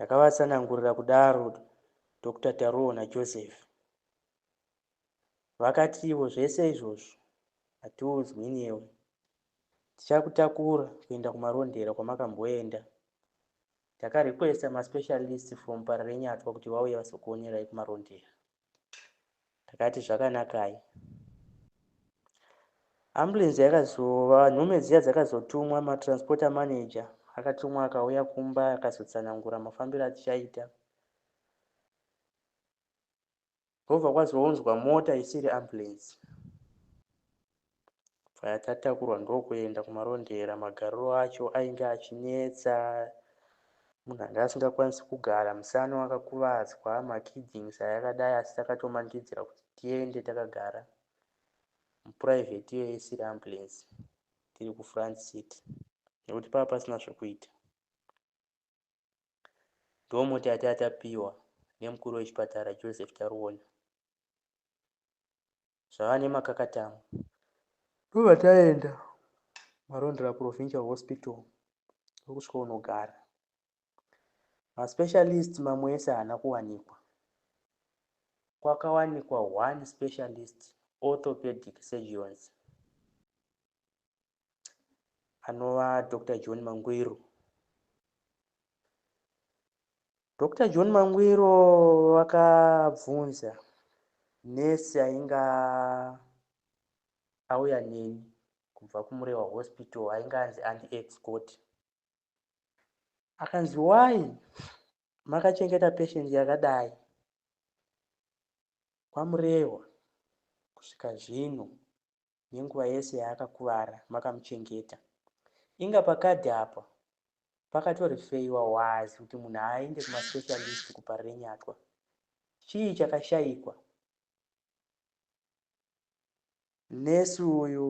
Takavatsanangurira kudaro Doctor Taruona Joseph. Vakatiwo zvese izvozvo hatiudzwi newe. Tichakutakura kuenda kuMarondera kwamakamboenda. Takarequesta maspecialists from Parirenyatwa kuti vauye vazokuonerai kuMarondera. Takati zvakanakai. Ambulance yakazova nhume dziya dzakazotumwa matransporter manager akatumwa akauya kumba akazotsanangura mafambiro atichaita. Ndobva kwazounzwa mota isiri ambulance. Bva tatakurwa ndokuenda kuMarondera magariro acho ainge achinetsa munhu anga asingakwanisi kugara musana wakakuvadzwa makidneys ayakadai asi takatomanikidzira kuti tiende takagara muprivate iyoyo isiri ambulance tiri kufront seat nekuti pava pasina zvekuita. Ndomota yatatapiwa nemukuru wechipatara Joseph Taruona. Zvava nemakakatanwa. Ndobva taenda Marondera Provincial Hospital ndokusvika unogara. Maspecialist mamwe ese haana kuwanikwa. Kwakawanikwa one specialist orthopedic surgeons anova Dr. John Mangwiro. Doctor John Mangwiro vakabvunza nurse ainga auya neni kubva kuMurewa Hospital ainge anzi andi escort. Akanzi why makachengeta patient yakadai kwaMurewa kusvika zvino nenguva yese yaakakuvara makamuchengeta. Inga pakadhi apa pakatorifeiwa wazi kuti munhu aende kumaspecialist kuParirenyatwa. Chii chakashaikwa? Nesi uyu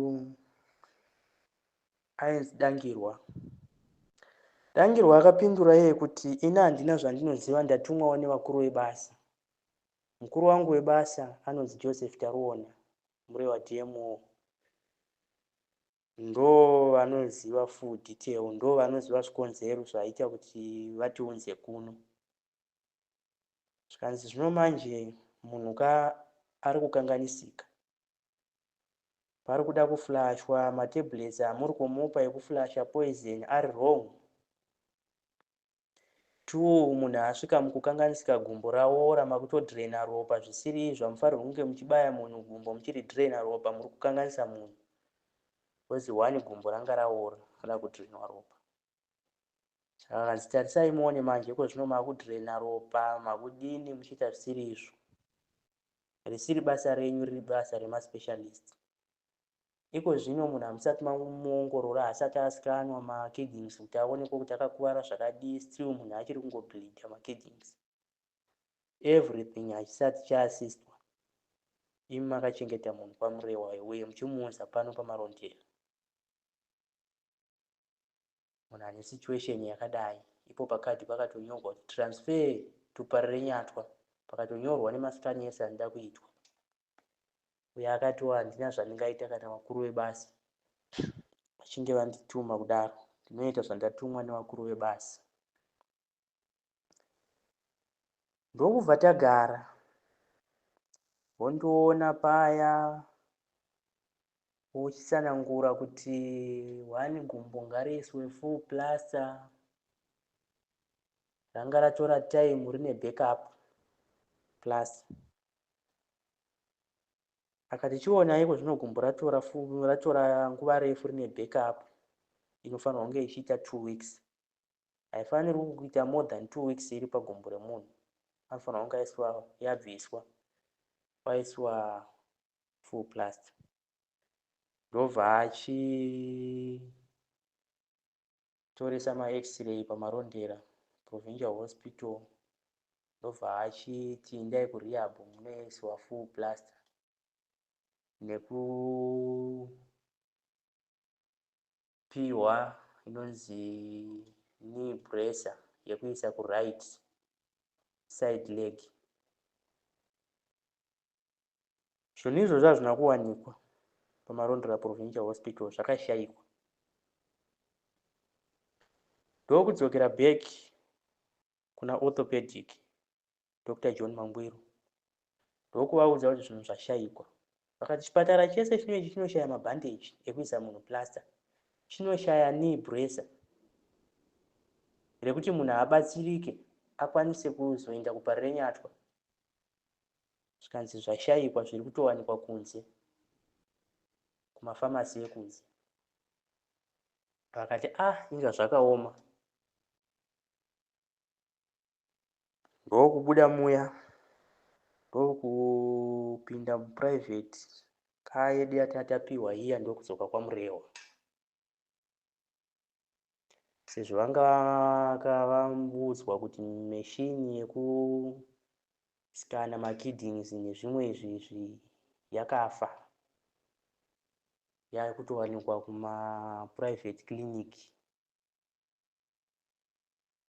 ainzi Dangirwa. Dangirwa akapindura iye kuti ini handina zvandinoziva ndatumwawo nevakuru vebasa. Mukuru wangu webasa anonzi Joseph Taruona Murewa DMO. Ndovanoziva full detail, ndovanoziva zvikonzero zvaita kuti vatiunze kuno. Zvikanzi zvino manje munhu ka ari kukanganisika. Pari kuda kuflashwa matablets amuri kumupa ekuflasha poison ari wrong. True munhu asvika mukukanganisika gumbo raora makutodrainer ropa zvisiri izvo hamufanirwi kunge muchibaya munhu gumbo muchiridrainer ropa muri kukanganisa munhu because one gumbo ranga raora rakudrainwa ropa saka kanzi tarisai muone manje iko zvino makudrainer ropa makudini muchiita zvisiri izvo risiri basa renyu riri basa remaspecialist Iko zvino munhu hamusati mamuongorora haasati ascanwa ma kidneys kuti aonekwe kuti akakuvara zvakadii still munhu achiri kungo bleeder ma kidneys. Everything hachisati chaassistwa imi makachengeta munhu kwaMurewa uye muchimuunza pano paMarondera. Munhu ane situation yakadai ipo pakadhi pakatonyorwa kuti transfer to Parirenyatwa pakatonyorwa nemascan ese anoda kuitwa. Uyo akatiwo handina zvandingaita kana vakuru vebasa vachinge vandituma kudaro ndinoita zvandatumwa nevakuru vebasa. Ndokubva tagara vondiona paya Uchitsanangura kuti one gumbo ngariiswe full plaster ranga ratora time rine backup plus akati chiona iko zvino gumbo ratora ratora nguva refu rine backup inofanirwa kunge ichiita 2 weeks haifanirwi kuita more than 2 weeks iri pagumbo remunhu. Anofanirwa kunge aiswa yabviswa paiswa full plaster. Ndobva achitoresa maX-ray paMarondera Provincial Hospital. Ndobva achiti endai kurehab munoiswa full plaster nekupiwa inonzi knee bracer yekuisa kuright side leg. Zvinhu izvozvo hazvina kuwanikwa paMarondera Provincial Hospital, zvakashaikwa. Ndokudzokera back kuna orthopedic Dr John Mangwiro, ndokuvaudza kuti zvinhu zvashaikwa. Vakati chipatara chese chino ichi chinoshaya mabhandeji ekuisa munhu plaster, chinoshaya knee bracer rekuti munhu abatsirike akwanise kuzoenda kuParirenyatwa. Zvikanzi zvashaikwa, zviri kutowanikwa kunze kumafamasi ekunze. Vakati ah, inga zvakaoma. Ndokubuda muya, ndokupinda muprivate car yedu yatatapiwa iya, ndokudzoka kwaMurewa. Sezvo vanga vakavangudzwa kuti machine yekuskana makidneys nezvimwe izvi izvi yakafa, yakutowanikwa kumaprivate clinic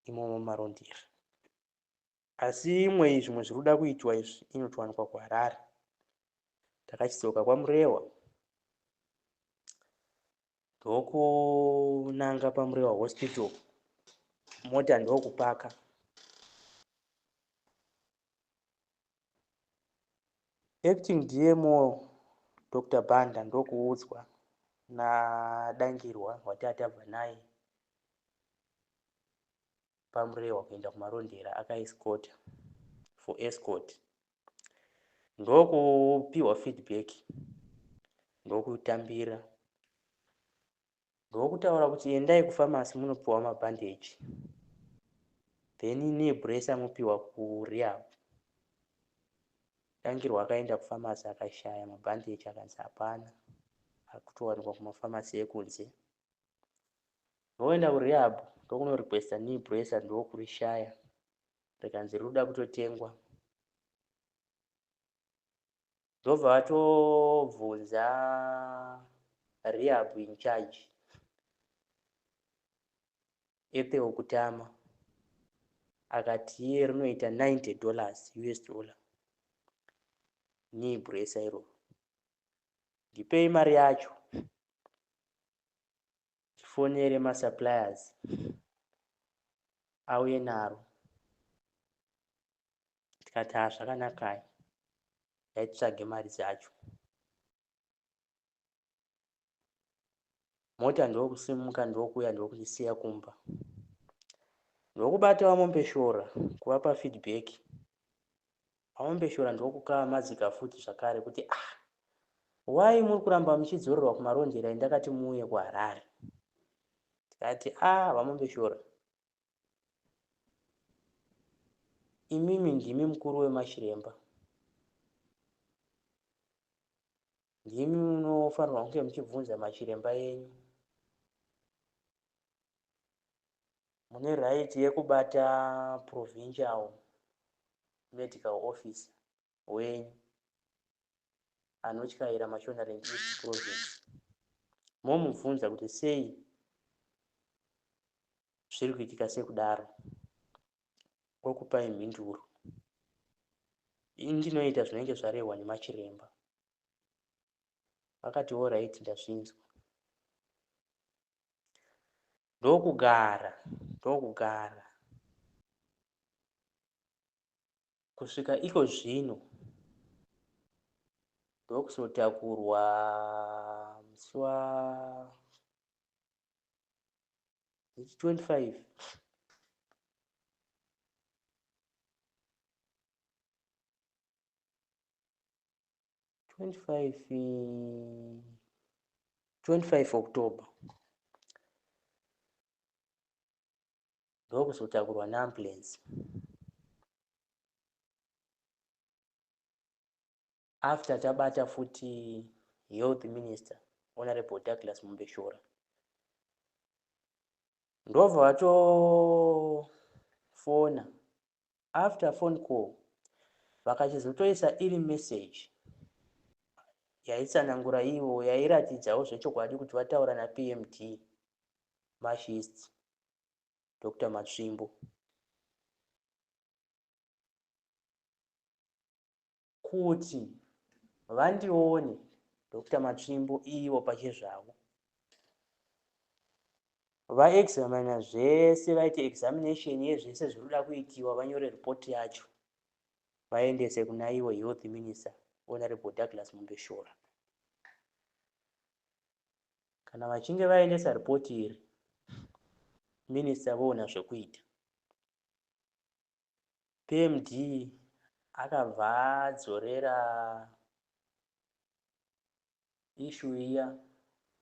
imomo muMarondera. Asi imwe zvimwe zviri kuda kuitwa izvi inotowanikwa kuHarare. Takachidzoka kwaMurewa, ndokunanga paMurewa Hospital, mota ndokupaka. Acting DMO Dr Banda ndokuudzwa naDangirwa wati atabva naye paMurewa kuenda kuMarondera, akaescota for escort, ndokupiwa feedback, ndokutambira, ndokutaura kuti endai kufamasi munopiwa mabhandeji, then knee bracer mupiwa kurehab. Dangirwa akaenda kufamasi akashaya mabhandeji, akanzi hapana, akutowanikwa kumafamasi ekunze. Ndoenda kurehab, ndokunorequesta knee bracer, ndokurishaya, rikanzi riri kuda kutotengwa. Ndobva vatobvunza rehab in charge Ethel Kutama, akati iye rinoita $90 US dollar knee bracer iroro, ndipei mari yacho tifonere masuppliers auye naro. Tikati ha, zvakanakai, ngaititsvage mari dzacho. Mota ndokusimuka, ndokuuya, ndokutisiya kumba, ndokubata vaMombeshora kuvapa feedback. VaMombeshora ndokukavamadzika futi zvakare kuti ah, why muri kuramba muchidzorerwa kuMarondera, indakati muuye kuHarare. Tikati ah, vaMombeshora, imimi ndimi mukuru wemachiremba, ndimi munofanirwa kunge muchibvunza machiremba enyu. Mune right yekubata provincial medical officer wenyu anotyaira Mashonaland East Province, momubvunza kuti sei zviri kuitika sekudaro, okupai mhinduro. Ini ndinoita zvinenge zvarehwa nemachiremba. Vakati alright, ndazvinzwa. Ndokugara, ndokugara kusvika iko zvino, ndokuzotakurwa musi wa 25 25 25 October, ndokuzotakurwa neambulance. After tabata futi health minister Honorable Douglas Mombeshora, ndobva vatofona. After phone call vakachizotoisa iri message yaitsanangura ivo, yairatidzawo zvechokwadi kuti vataura naPMD Mash East Dr Matsvimbo kuti vandione Dr Matsvimbo ivo pachezvavo vaexamina zvese, vaite examination yezvese zviri kuda kuitiwa, vanyore report yacho vaendese kuna ivo health minister Honorable Douglas Mombeshora. Kana vachinge vaendesa report iri, minister voona zvekuita. PMD akabva adzorera issue iya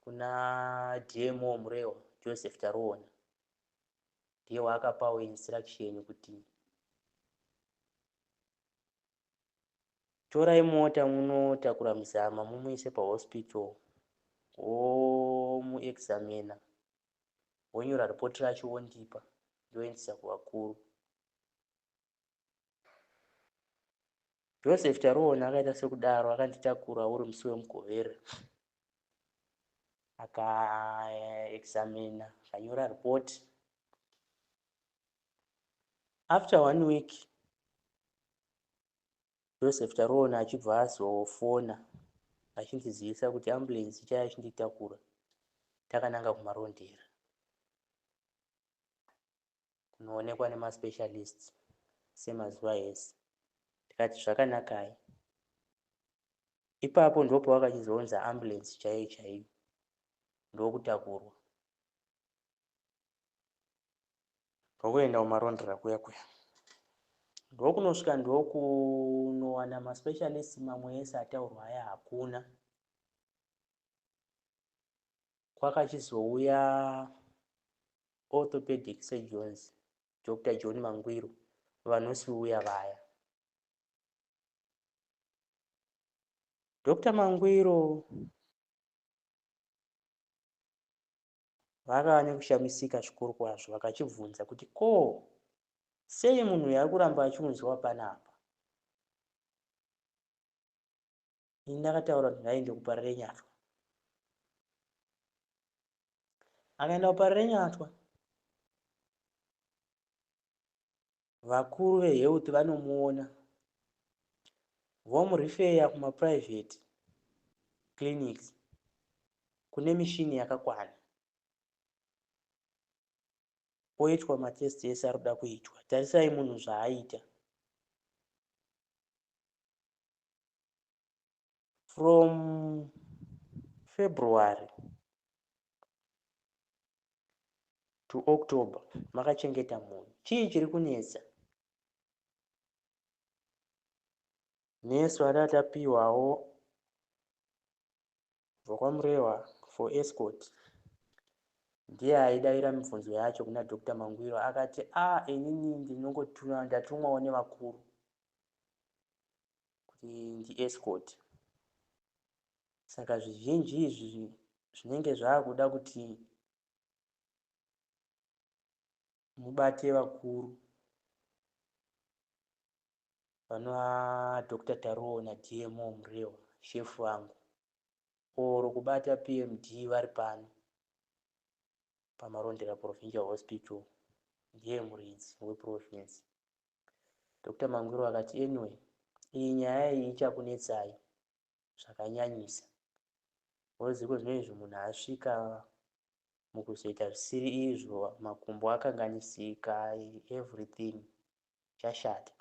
kuna DMO Murewa Joseph Taruona, ndiye waakapawo instruction kuti torai mota munotakura Muzama mumuise pahospital, womuexamina, wonyora report racho wondipa, ndoendesa kuvakuru. Joseph Taruona akaita sekudaro, akanditakura uri musi weMugovera, akaexamina, akanyora report. After one week Joseph Taruona achibva azofona achindizivisa kuti ambulance ichaya achinditakura takananga kuMarondera kunoonekwa nemaspecialists semazuva ese. Tikati zvakanakai. Ipapo ndopavakachizounza ambulance chaiyo chaiyo ndokutakurwa ndokuenda kuMarondera kuya kuya, ndokunosvika ndokunowana maspecialists mamwe ese ataurwa aya hakuna. Kwakachizouya orthopedic surgeons Dr John Mangwiro vanosiuya vaya. Dr Mangwiro vakava nekushamisika zvikuru kwazvo vakachibvunza kuti ko sei munhu uyu ari kuramba achiunzwa panapa. Ini ndakataura kuti ngaende kuParirenyatwa. Akaenda kuParirenyatwa, vakuru vehealth vanomuona vomurifeya kumaprivate clinics kune mishini yakakwana, oitwa matest ese ari kuda kuitwa. Tarisai munhu zvaaita. From February to October makachengeta munhu, chii chiri kunetsa? Nesu ada tapiwawo kubva kwaMurewa for escort, ndiye aidavira mibvunzo yacho kuna Dr Mangwiro. Akati a ah, inini ndinongotuma, ndatumwawo nevakuru kuti ndiescort, saka zvizhinji izvi zvinenge zvaakuda kuti mubate vakuru vanova Dr Taruona, DMO Murewa, shefu vangu, or kubata PMD vari pano paMarondera Provincial Hospital, ndiye muridzi weprovince. Dr Mangwiro akati anyway, iyi nyaya iyi ichakunetsai zvakanyanyisa, woziko zvino izvi munhu asvika mukuzoita zvisiri izvo, makumbo akanganisika, everything chashata,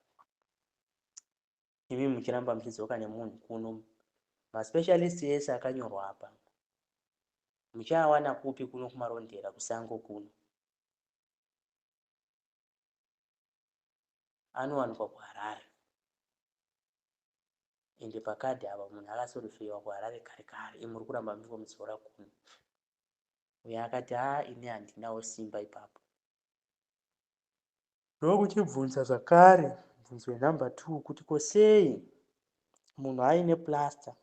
imi muchiramba muchidzoka nemunhu kuno. Maspecialist ese akanyorwa apa muchaawana kupi kuno kuMarondera kusango kuno? Anowanikwa kuHarare, ende pakadhi apa munhu akasorifeiwa kuHarare kare kare, imi muri kuramba muchingomudzora kuno. Uyo akati haa, ini handinawo simba ipapo. Ndokuchibvunza zvakare mubvunzo wenumber 2 kuti ko sei Munhu aine plaster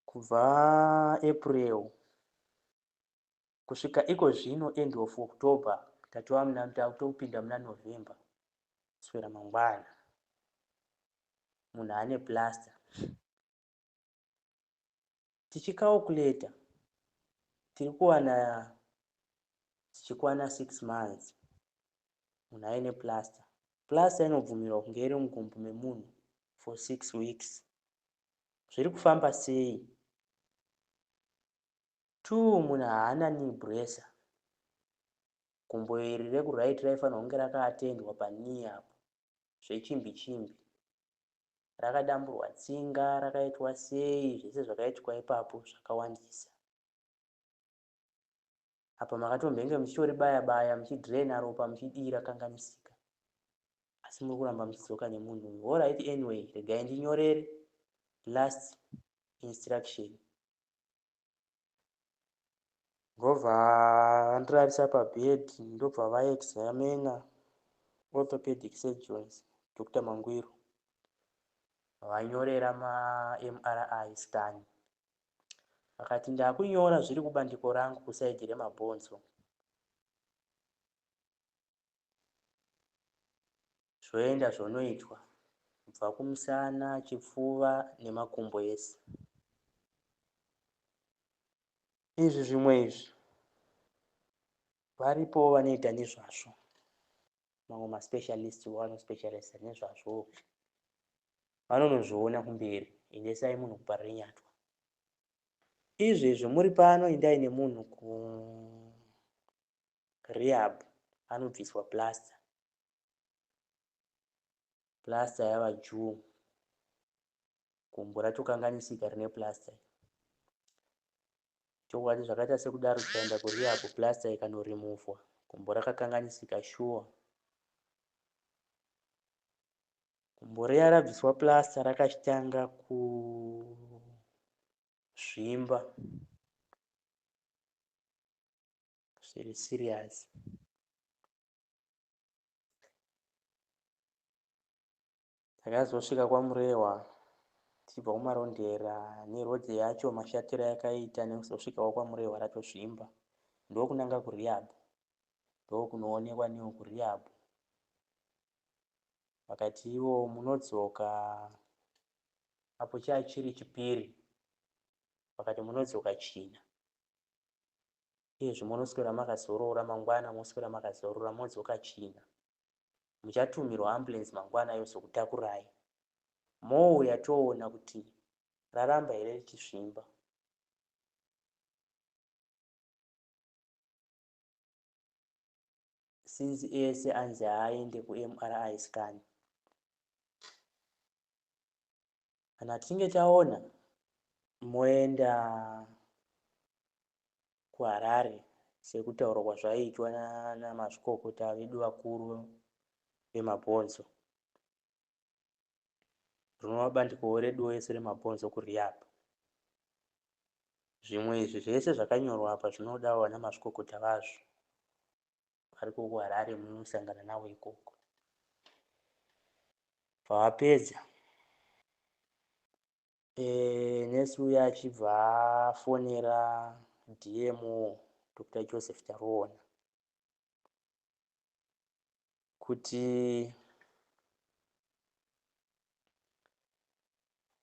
kubva April kusvika iko zvino end of October, tatova muna takutopinda muna November kuswera mangwana. Munhu ane plaster. Tichicalculata tiri kuwana dzichikwana 6 months munhu aine plaster. Plaster inobvumirwa kunge iri mugumbu memunhu for 6 weeks. Zviri kufamba sei? 2 munhu haana knee bracer. Gumbo iri rekuright raifanirwa kunge rakaatendwa paknee apo zvechimbi chimbi. Rakadamburwa tsinga, rakaitwa sei, zvese zvakaitwa ipapo zvakawandisa. Apa makatombenge muchitoribaya baya muchidrena ropa muchidii rakanganisika. Asi muri kuramba muchidzoka nemunhu uyu. Alright, anyway, regai ndinyorere last instruction. Ndobva vandirarisa pabed, ndobva vaexamina orthopedic surgeons Dr. Mangwiro. Vanyorera maMRI scan. Vakati ndakunyora zviri kubandiko rangu kusaidhi remabhonzo. Zvoenda zvonoitwa kubva kumusana, chipfuva nemakumbo ese. Izvi zvimwe izvi varipowo vanoita nezvazvo, mamwe maspecialist vanospecialisa nezvazvo, vanonozviona kumberi. Endesai munhu kuParirenyatwa. Izvezvi muri pano, endai nemunhu kurehab anobviswa plaster. Plaster yava juu, gumbo ratokanganisika rine plaster. Chokwadi zvakaita sekudaro, tikaenda kurehab plaster ikanorimuvhwa, gumbo rakakanganisika shuwa. Gumbo riya rabviswa plaster rakachitanga kuzvimba zviri serious. Takazosvika kwaMurehwa tichibva kuMarondera nerodhi yacho mashatiro yakaita nekuzosvikawo kwaMurehwa ratozvimba. Ndokunanga kurehab, ndokunoonekwa neo kurehab. Vakati ivo munodzoka apo chachiri chipiri, vakati munodzoka China. Iyezvi munoswera makazorora, mangwana moswera makazorora, modzoka China. Muchatumirwa ambulance mangwana yozokutakurai. Mouya toona kuti raramba here richizvimba. Since ese anzi haaende kuMRI scan. Kana tichinge taona moenda kuHarare sekutaurwa kwazvaiitwa namazvikokota vedu vakuru vemabhonzo. Rinova bandiko redu rese remabhonzo kurehab. Zvimwe izvi zvese zvakanyorwa apa zvinodawo vana mazvikokota vazvo variko kuHarare, munosangana navo ikoko. Pavapedza nesi uya achibva afonera DMO Dr. Joseph Taruona kuti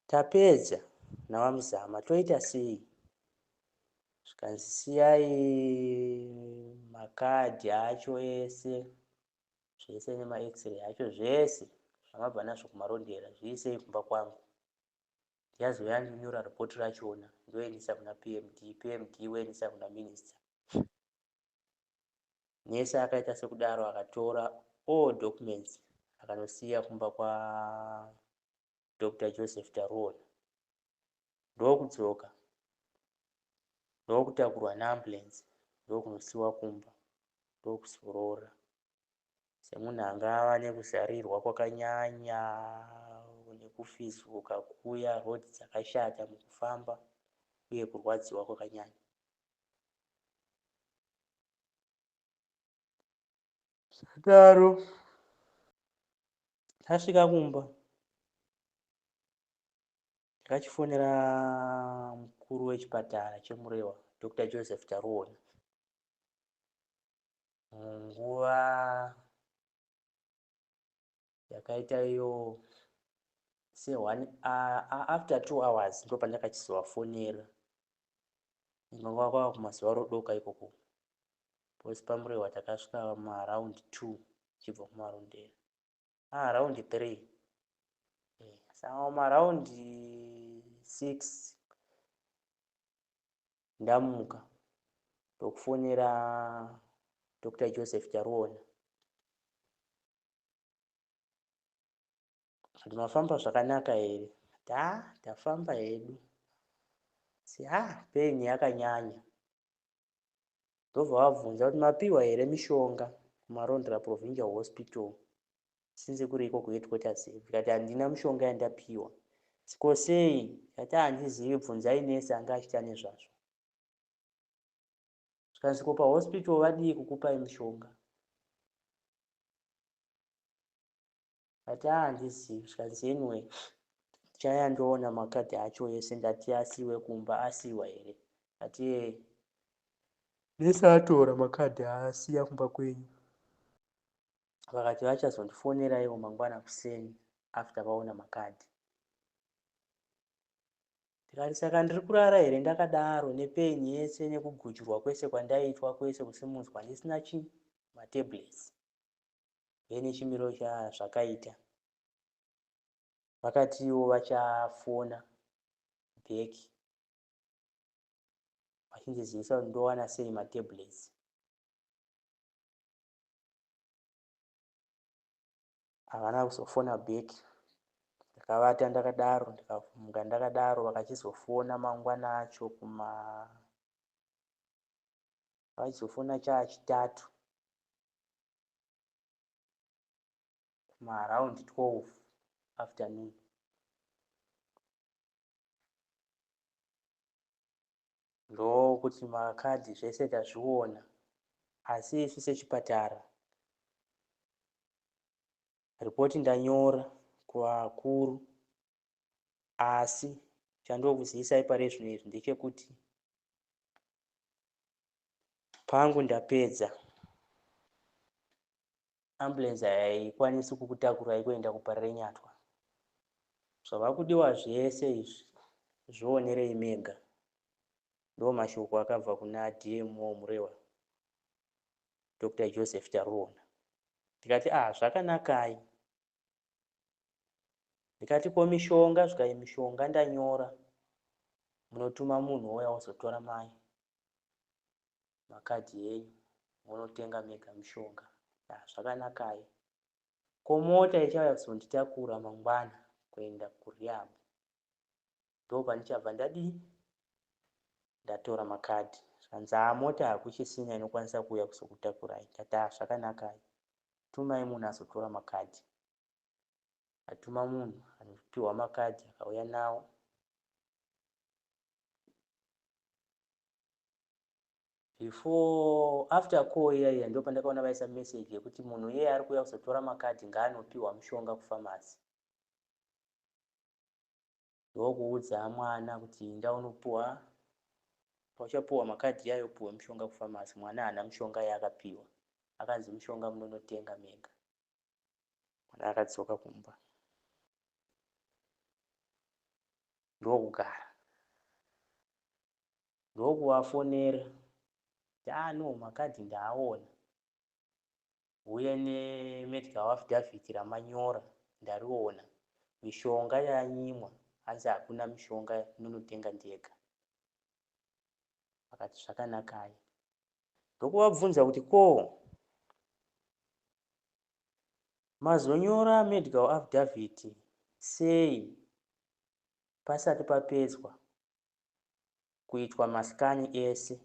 tapedza naVaMuzama toita sei? Zvikanzi siyai makadhi acho ese zvese nemax-ray acho zvese zvamabva nazvo kuMarondera zviisei kumba kwangu. Ndichazouya ndinyora ripoti rachona ndoendesa kuna PMD, PMD voendesa kuna minister. Nesi akaita sekudaro, akatora all documents akanosiya kumba kwa Dr. Joseph Taruona, ndokudzoka, ndokutakurwa neambulance, ndokunosiwa kumba, ndokusorora semunhu anga ava nekuzarirwa kwakanyanya nekufizuka kuya, rodhi dzakashata mukufamba uye kurwadziwa kwakanyanya. Zvadaro Tasvika kumba, takachifonera mukuru wechipatara cheMurewa, Dr. Joseph Taruona. Munguva yakaita iyo se one after 2 hours ndo pandakachizovafonera. Inganga kwava kumazuva rodoka ikoko, because paMurewa takasvika maaround 2 tichibva kuMarondera, around 3, saka maaround 6 ndamuka, ndokufonera Dr Joseph Taruona kuti, "Mafamba zvakanaka here?" Ta tafamba hedu, si pain yakanyanya. Ndobva vabvunza kuti, "Mapiwa here mishonga kuMarondera Provincial Hospital since kuri iko kuheadquarters?" Ndikati, "Handina mishonga yandapiwa." "Siko sei?" Ndikati, "Handizivi, bvunzai nesi anga achiita nezvazvo." Zvikanzi, "Ko pahospital vadii kukupai mishonga?" Ati, "Handizivi." Zvikanzi, "Anyway, tichaya ndoona makadhi acho ese ndati asiwe kumba. Asiwa here?" Ati, "Ee, nesi atora makadhi aasiya kumba kwenyu." Vakati vachazondifonera ivo mangwana kuseni after vaona makadhi. Ndikati, "Saka ndiri kurara here ndakadaro nepain yese nekugudyurwa kwese kwandaitwa kwese, kusimudzwa ndisina chi matablets nechimiro chazvakaita?" Vakatiwo vachafona back vachindizivisa kuti ndowana sei matablets. Havana kuzofona back. Ndakavata ndakadaro, ndikamuka ndakadaro. Vakachizofona mangwana acho kuma vachizofona chaachitatu kumaaround 12 afternoon, ndokuti makadhi zvese tazviona, asi isu sechipatara ripoti ndanyora kuvakuru, asi chandokuzivisai pari zvino izvi ndechekuti pangu ndapedza. Ambulance haikwanisi kukutakurai kuenda kuParirenyatwa. Zvava kudiwa zvese izvi zvionerei mega. Ndo mashoko akabva kuna DMO Murewa, Dr Joseph Taruona. Ndikati, "Ah, zvakanakai." Ndikati, "Ko mishonga?" Zvikai, "Mishonga ndanyora, munotuma munhu ouya wozotora mai makadhi enyu, munotenga mega mishonga." "Ah, zvakanakai. Ko mota ichauya kuzonditakura mangwana kuenda kurehab, ndo pandichabva ndadii, ndatora makadhi?" Zvanzi, "Haa, mota hakuchisina inokwanisa kuuya kuzokutakurai." Ndati, "Haa, zvakanakai, tumai munhu azotora makadhi." Atuma munhu anopiwa makadhi, akauya nawo. Before, after call iya iya, ndo pandakaona vaisa message yekuti munhu iyeye ari kuuya kuzotora makadhi ngaanopiwa mushonga kufamasi. Ndokuudza mwana kuti, "Inda unopuwa, pauchapuwa makadhi yayo puwe mushonga kufamasi." Mwana haana mushonga yaakapiwa, akanzi mushonga munonotenga mega. Mwana akadzoka kumba, ndokugara, ndokuvafonera kuti, "Ah no, makadhi ndaaona, uye nemedical affidavit ramanyora ndariona. Mishonga yanyimwa, hanzi hakuna mishonga, inonotenga ndega." Vakati zvakanakai. Ndokuvabvunza kuti, "Ko mazonyora medical affidavit sei pasati papedzwa kuitwa mascan ese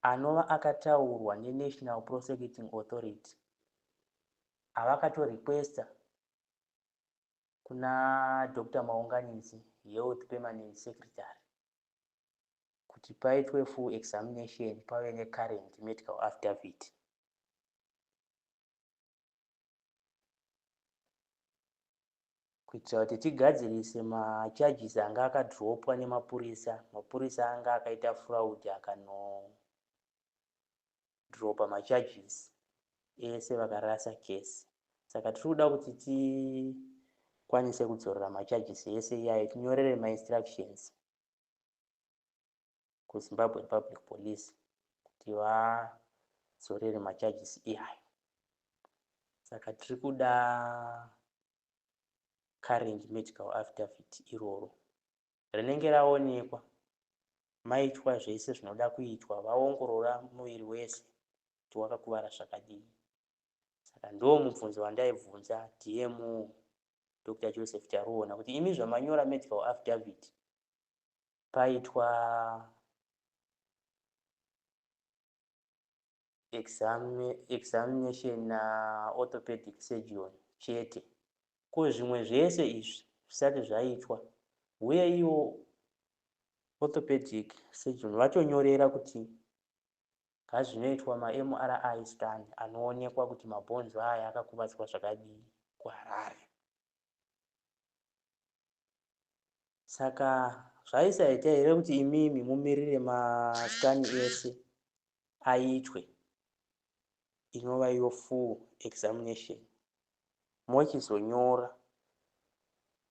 anova akataurwa neNational Prosecuting Authority, avakatorequesta kuna Dr Maunganidze, Health Permanent Secretary, kuti paitwe full examination, pave necurrent medical affidavit?" Kuitira kuti tigadzirise macharges anga akadropwa nemapurisa. Mapurisa anga akaita fraud, akanodropa macharges ese, vakarasa kesi. Saka tiri kuda kuti tikwanise kudzorera macharges ese iyayo, tinyorere mainstructions kuZimbabwe Republic Police kuti vadzorere macharges iyayo. Saka tiri kuda current medical affidavit iroro rinenge raonekwa, maitwa zvese zvinoda kuitwa, vaongorora muviri wese kuti wakakuvara zvakadii. Saka ndo mubvunzo wandaibvunza DMO Dr Joseph Taruona, kuti imi zvamanyora medical affidavit, paitwa examination naorthopedic surgeon chete, ko zvimwe zvese izvi zvisati zvaitwa? Uye ivo orthopedic surgeon vatonyorera kuti ngazvinoitwa maMRI scan anoonekwa kuti mabhonzo aya akakuvadzwa zvakadii kuHarare. Saka zvaisaita here kuti imimi mumirire mascan ese aitwe, inova iyo full examination, mochizonyora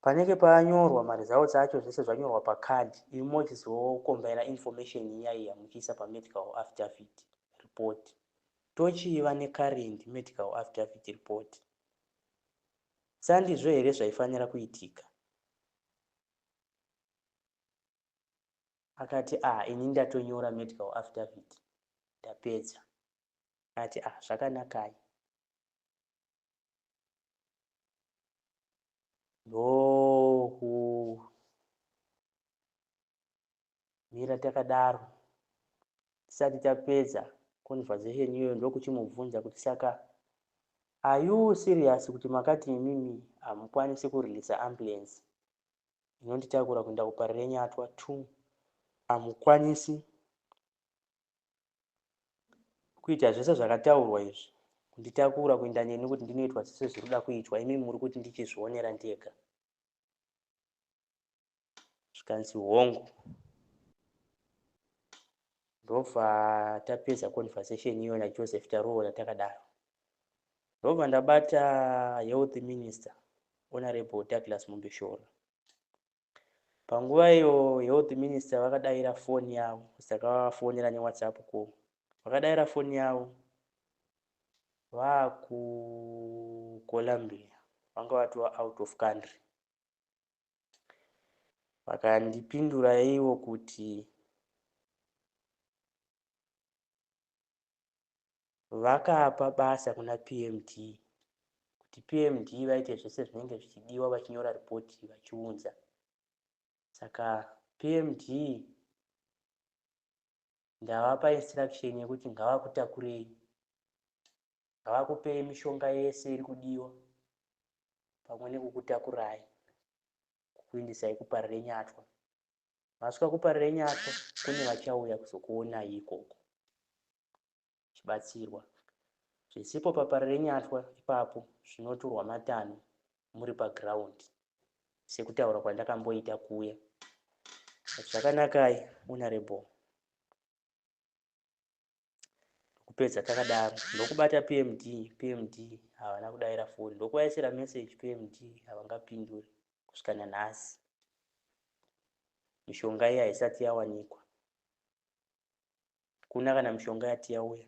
panenge panyorwa maresults acho, zvese zvanyorwa pakadhi, imi mochizokombaina information iya iya muchiisa pamedical affidavit report, tochiva necurrent medical affidavit report? Sandizvo here zvaifanira kuitika? Akati, "A ah, ini ndatonyora medical affidavit, ndapedza." Ati, "Ah, zvakanakai." Ndokumira takadaro. Tisati tapedza conversation iyoyo, ndokuchimubvunza kuti, "Saka are you serious kuti makati imimi hamukwanisi kureleasa ambulance inonditakura kuenda kuParirenyatwa? Two, hamukwanisi kuita zvese zvakataurwa izvi, kunditakura kuenda neni kuti ndinoitwa zvese zviri kuda kuitwa, imi muri kuti ndichizvionera ndega?" Zvikanzi, "Hongu." Ndobva tapedza conversation iyo naJoseph Taruona takadaro. Ndobva ndabata health minister, Honorable Douglas Mombeshora. Panguva iyo health minister vakadayira foni yavo, saka vavafonera neWhatsApp call, vakadayira foni yavo vaakuColombia, vanga vatova out of country. Vakandipindura ivo kuti vakapa basa kuna PMD kuti PMD vaite zvese zvinenge zvichidiwa, vachinyora ripoti vachiunza. Saka PMD ndavapa instruction yekuti ngavakutakurei, ngavakupei mishonga yese iri kudiwa pamwe nekukutakurai kukuindisai kuParirenyatwa. Masvika kuParirenyatwa, kune vachauya kuzokuonai ikoko chibatsirwa. Zvisipo paParirenyatwa ipapo zvinotorwa matanho muri paground, sekutaura kwandakamboita kuya. Zvakanakai, Honorable. Kupedza takadaro, ndokubata PMD. PMD havana kudayira foni. Ndokuvaisira message, PMD havangapinduri kusvika nanhasi. Mishonga iyi haisati yawanikwa, kuna kana mishonga yati yauya.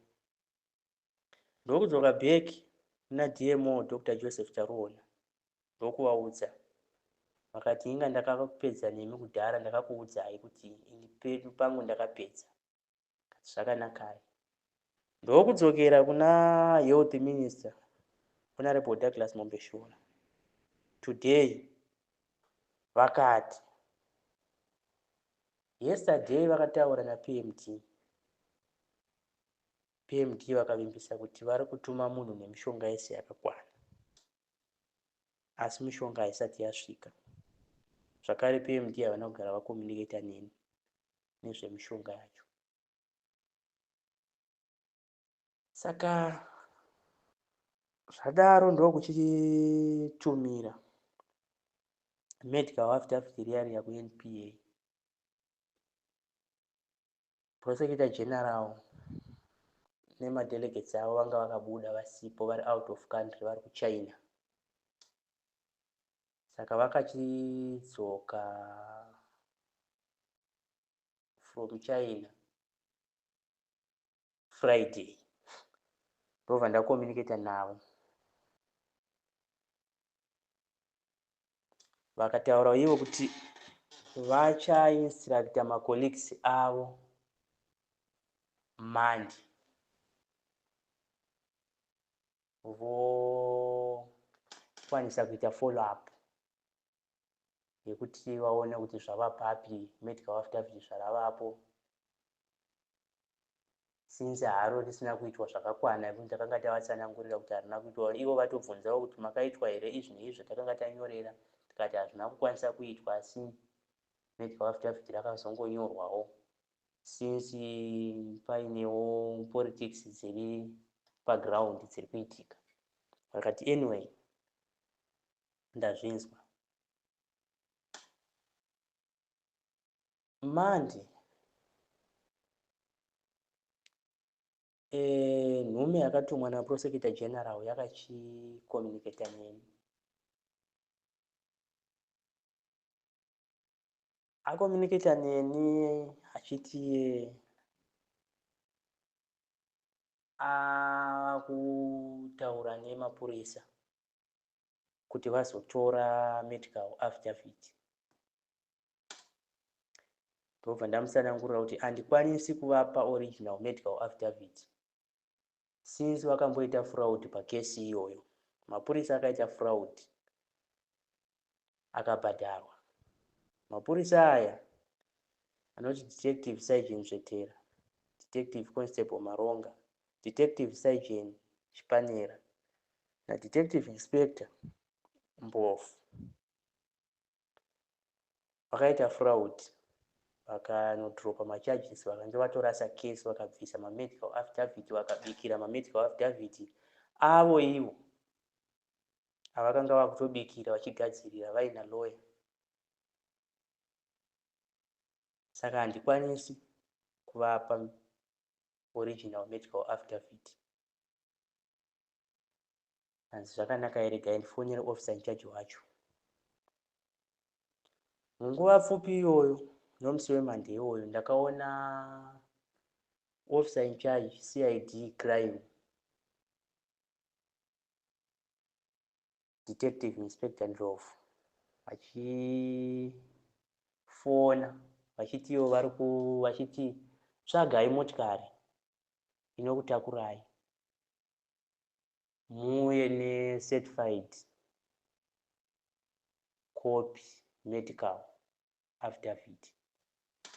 Ndokudzoka back kuna DMO Dr Joseph Taruona, ndokuvaudza. Vakati, "Inga ndakapedza nemi kudhara, ndakakuudzai kuti ini pedu pangu ndakapedza." Zvakanakai. Ndokudzokera kuna health minister, Honorable Douglas Mombeshora. Today vakati yesterday vakataura naPMD. PMD vakavimbisa kuti vari kutuma munhu nemishonga yese yakakwana, asi mishonga haisati yasvika. Zvakare PMD havana kugara vacommunicata neni nezvemishonga yacho. Saka zvadaro, ndokuchitumira Medical affidavit riya riya kuNPA, Prosecutor General nemadelegates avo vanga vakabuda vasipo, vari out of country, vari kuChina. Saka vakachidzoka from China Friday, ndobva ndacommunicata navo. Vakataura ivo kuti vachainstructa macolleagues avo Monday vokwanisa kuita follow up yekuti vaone kuti zvava papi medical affidavit zvaravapo, since haro risina kuitwa zvakakwana, nekuti takanga tavatsanangurira kuti harina kuitwa. Ivo vatobvunzawo kuti makaitwa here izvi neizvi zvatakanga tanyorera, tikati hazvina kukwanisa kuitwa, asi medical affidavit rakazongonyorwawo since painewo politics dziri paground dziri kuitika. Vakati anyway, ndazvinzwa. Mandi nhume yakatumwa naProsecutor General yakachicommunicata neni. Acommunicata neni achiti akutaura nemapurisa kuti vazotora medical affidavit. Ndobva ndamutsanangurira kuti handikwanisi kuvapa original medical affidavit since vakamboita fraud pakesi iyoyo. Mapurisa akaita fraud akabhadharwa. Mapurisa aya anoti Detective Sergeant Zvetera, Detective Constable Maronga, Detective Sergeant Chipanera naDetective Inspector Mpofu vakaita fraud, vakanodropa macharges, vakange vatorasa case, vakabvisa mamedical affidavit, vakabikira mamedical affidavit avo ivo avakanga vakutobikira vachigadzirira vaina lawyer. Saka handikwanisi kuvapa original medical affidavit. Hanzi zvakanaka here, regai ndifonere officer in charge wacho. Munguva pfupi iyoyo, nomusi weMonday iwoyo, ndakaona officer in charge CID crime, Detective Inspector Ndlovu, vachifona vachiti ivo vari ku vachiti tsvagai motikari inokutakurai muuye necertified copy medical affidavit.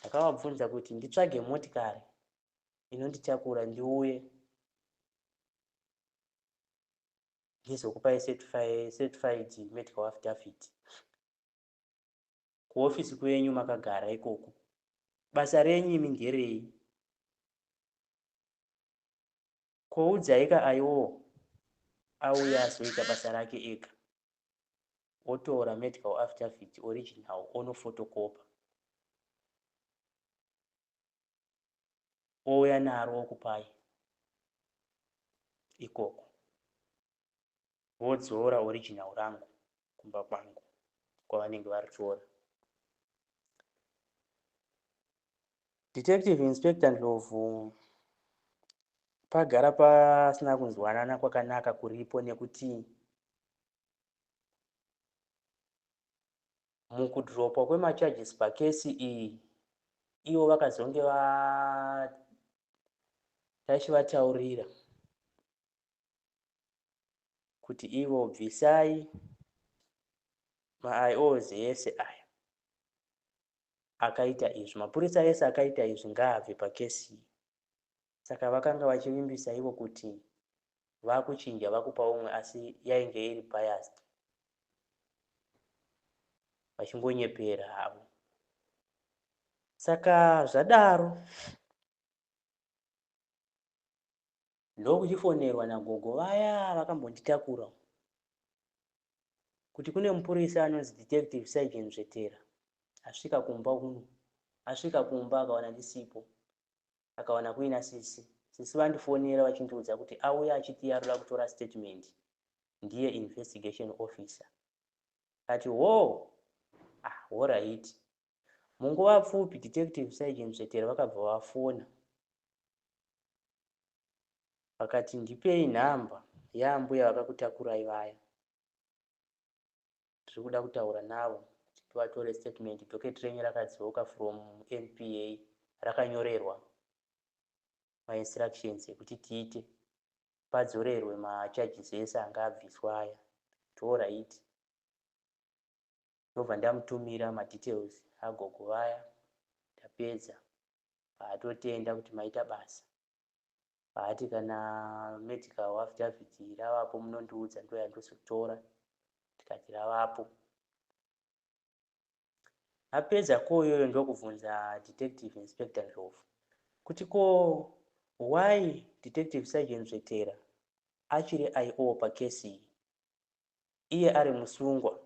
Ndakavabvunza kuti nditsvage motikari inonditakura ndiuye ndizokupai certified medical affidavit kuofisi kwenyu makagara ikoko, basa renyu imi nderei? Koudzaika aiwo auya azoita basa rake ega, otora medical affidavit original onofotokopa ouya naro okupai ikoko, vodzora original rangu kumba kwangu kwavanenge varitora. Detective Inspector Ndlovu pagara pasina kunzwanana kwakanaka kuripo nekuti mukudropwa kwemacharges pakesi iyi ivo vakazonge tachivataurira kuti ivo bvisai maIOs ese aya akaita izvi, mapurisa ese akaita izvi ngaabve pakesi iyi. Saka vakanga vachivimbisa ivo kuti vakuchinja vakupa umwe, asi yainge iri biased, vachingonyepera havo. Saka zvadaro ndokuchifonerwa nagogo vaya vakambonditakura Kuti kune mupurisa anonzi Detective Sergeant Zvetera asvika kumba kuno. Asvika kumba akawana ndisipo. Akawana kuina sisi. Sisi vandifonera vachindiudza kuti auya achiti arikuda kutora statement. Ndiye investigation officer. Kati hoo! Ah, horaiti. Munguva pfupi Detective Sergeant Zvetera vakabva vafona. Vakati ndipei nhamba yaambuya vakakutakurai vaya. Tiri kuda kutaura navo kuti tivatore statement. Docket renyu rakadzoka from NPA rakanyorerwa mainstructions ekuti tiite padzorerwe macharges ese anga abviswa aya. Toraiti. Ndobva ndamutumira madetails agogo vaya ndapedza. Paatotenda kuti maita basa. Paati kana medical affidavit ravapo munondiudza ndouya ndozotora ndikati ravapo. Apedza ko iyoyo ndokubvunza Detective Inspector Ndlovu kuti ko why Detective Sergeant Zvetera achiri IO pakesi iyi iye ari musungwa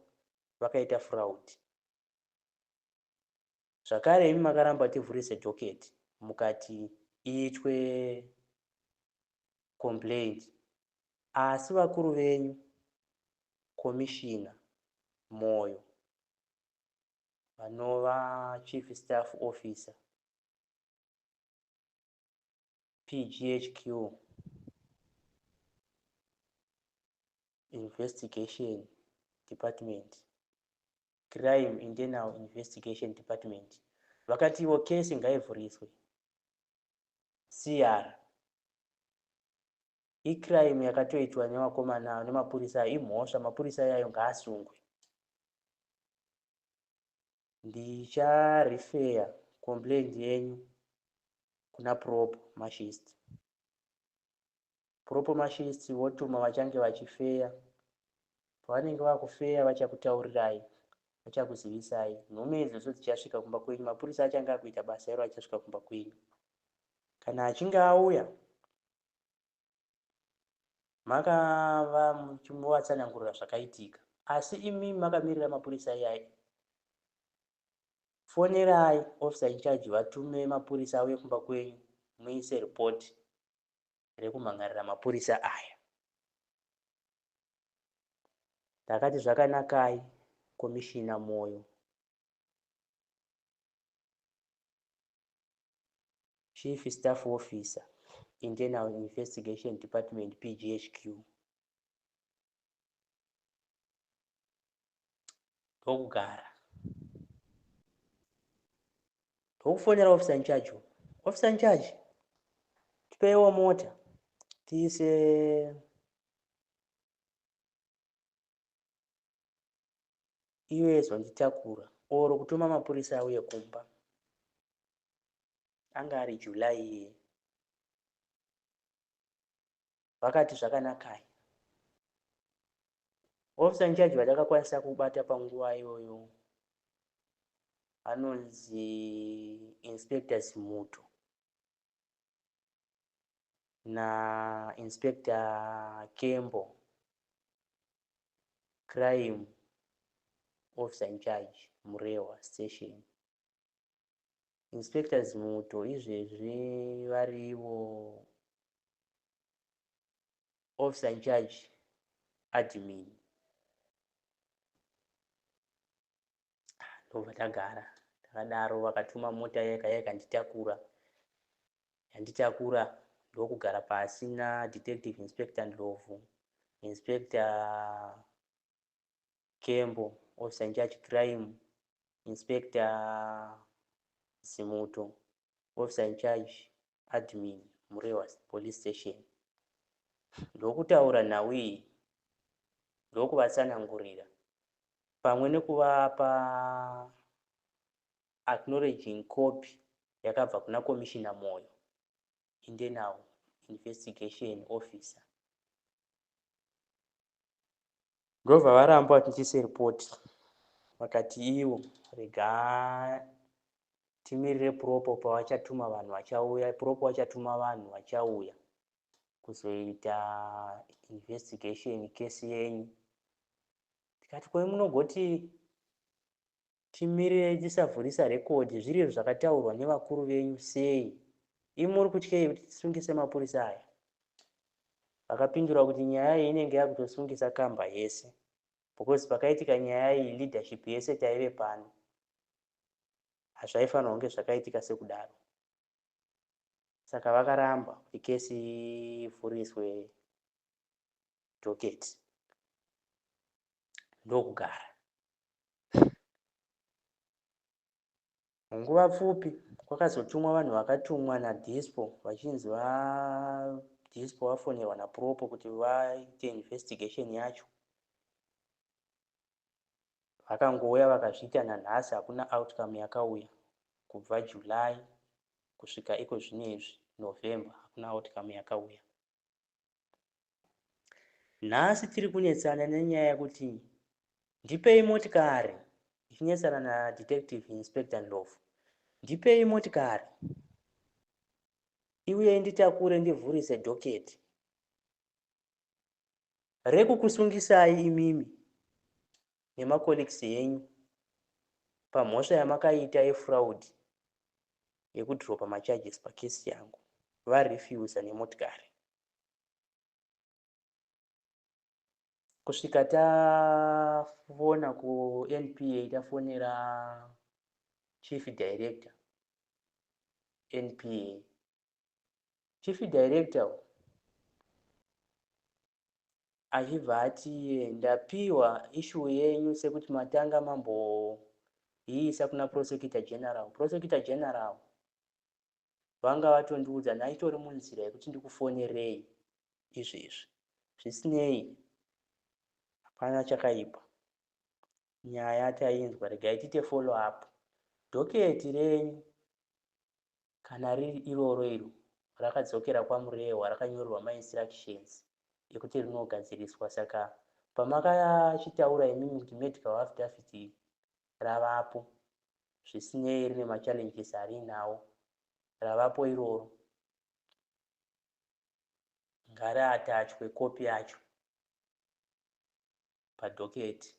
vakaita fraud. Zvakare imi makaramba tivhurise docket mukati iitwe complaint asi vakuru venyu Commissioner Moyo vanova Chief Staff Officer PGHQ Investigation Department Crime Internal Investigation Department vakatiwo kesi ngaivhuriswe. CR icrime yakatoitwa nevakomana nemapurisa imhosva mapurisa iyayo ngaasungwe. Ndicharefeya complaint yenyu kuna Prop Mashist. Propo Mashist votuma vachange vachifeya. Pavanenge vakufeya vachakutaurirai, vachakuzivisai. Nhume idzodzo dzichasvika kumba kwenyu, mapurisa achange akuita basa iro achasvika kumba kwenyu. Kana achinge auya, makava muchimuvatsanangurira zvakaitika. Asi imi makamirira mapurisa iyaya, fonerai officer in charge vatume mapurisa auye kumba kwenyu muise report rekumhan'arira mapurisa aya. Ndakati zvakanakai Komishina Moyo. Chief Staff Officer, Internal Investigation Department, PGHQ. Ndokugara. Ndokufonera officer in charge. Officer in charge, tipeiwo mota tiise iwe izonditakura or kutuma mapurisa auye kumba. Anga ari July iye. Vakati zvakanakai. Officer in charge vatakakwanisa kubata panguva iyoyo anonzi Inspector Zimuto naInspector Kembo, crime officer in charge Murewa station. Inspector Zimuto izvezvi varivo officer in charge admin. Ndobva tagara takadaro, vakatuma mota yaka yakanditakura yanditakura, ndokugara pasi naDetective Inspector Ndlovu, Inspector Kembo, officer in charge crime, Inspector Zimuto, officer in charge admin Murewa police station. Ndokutaura nhau iyi, ndokuvatsanangurira pamwe nekuvapa acknowledging copy yakabva kuna Commissioner Moyo, internal investigation officer. Ndobva varamba kuti tiise report, vakati ivo rega timirire Propo pavachatuma vanhu vachauya. Propo vachatuma vanhu vachauya kuzoita investigation kesi yenyu. Tikati, "Koi munogoti timirire tisavhurisa rekodhi zviri izvo zvakataurwa nevakuru venyu sei? Imi muri kutyei kuti tisungise mapurisa aya?" Vakapindura kuti nyaya iyi inenge yakutosungisa kamba yese, because pakaitika nyaya iyi leadership yese taive pano. Hazvaifanirwa kunge zvakaitika sekudaro. Saka vakaramba kuti kesi ivhuriswe docket, ndokugara. Munguva pfupi kwakazotumwa vanhu vakatumwa naDispo, vachinzi vaDispo vafonerwa naPropo kuti vaite investigation yacho. Vakangouya vakazviita, nanhasi hakuna outcome yakauya. Kubva July kusvika iko zvino izvi November, hakuna outcome yakauya. Nhasi tiri kunetsana nenyaya yekuti ndipei motikari, ichinetsana naDetective Inspector Ndlovu. "Ndipei motikari iuye nditakure ndivhurise docket rekukusungisai imimi nemacolleagues enyu pamhosva yamakaita yefraud yekudropa macharges pakesi yangu." Varefusa nemotikari kusvika tafona kuNPA, tafonera chief director NPA. Chief director achibva ati, "Ndapiwa issue yenyu sekuti matanga mamboiisa kuna Prosecutor General. Prosecutor General vanga vatondiudza, ndaitori munzira yekuti ndikufonerei izvezvi. Zvisinei, hapana chakaipa, nyaya tainzwa, regai tiite follow up. Docket renyu kana riri iroro iro rakadzokera kwaMurehwa, rakanyorerwa mainstructions ekuti rinogadziriswa. Saka pamakachitaura imimi kuti medical affidavit ravapo, zvisinei rine machallenges ariinawo, ravapo iroro, ngariatachwe kopi yacho padocket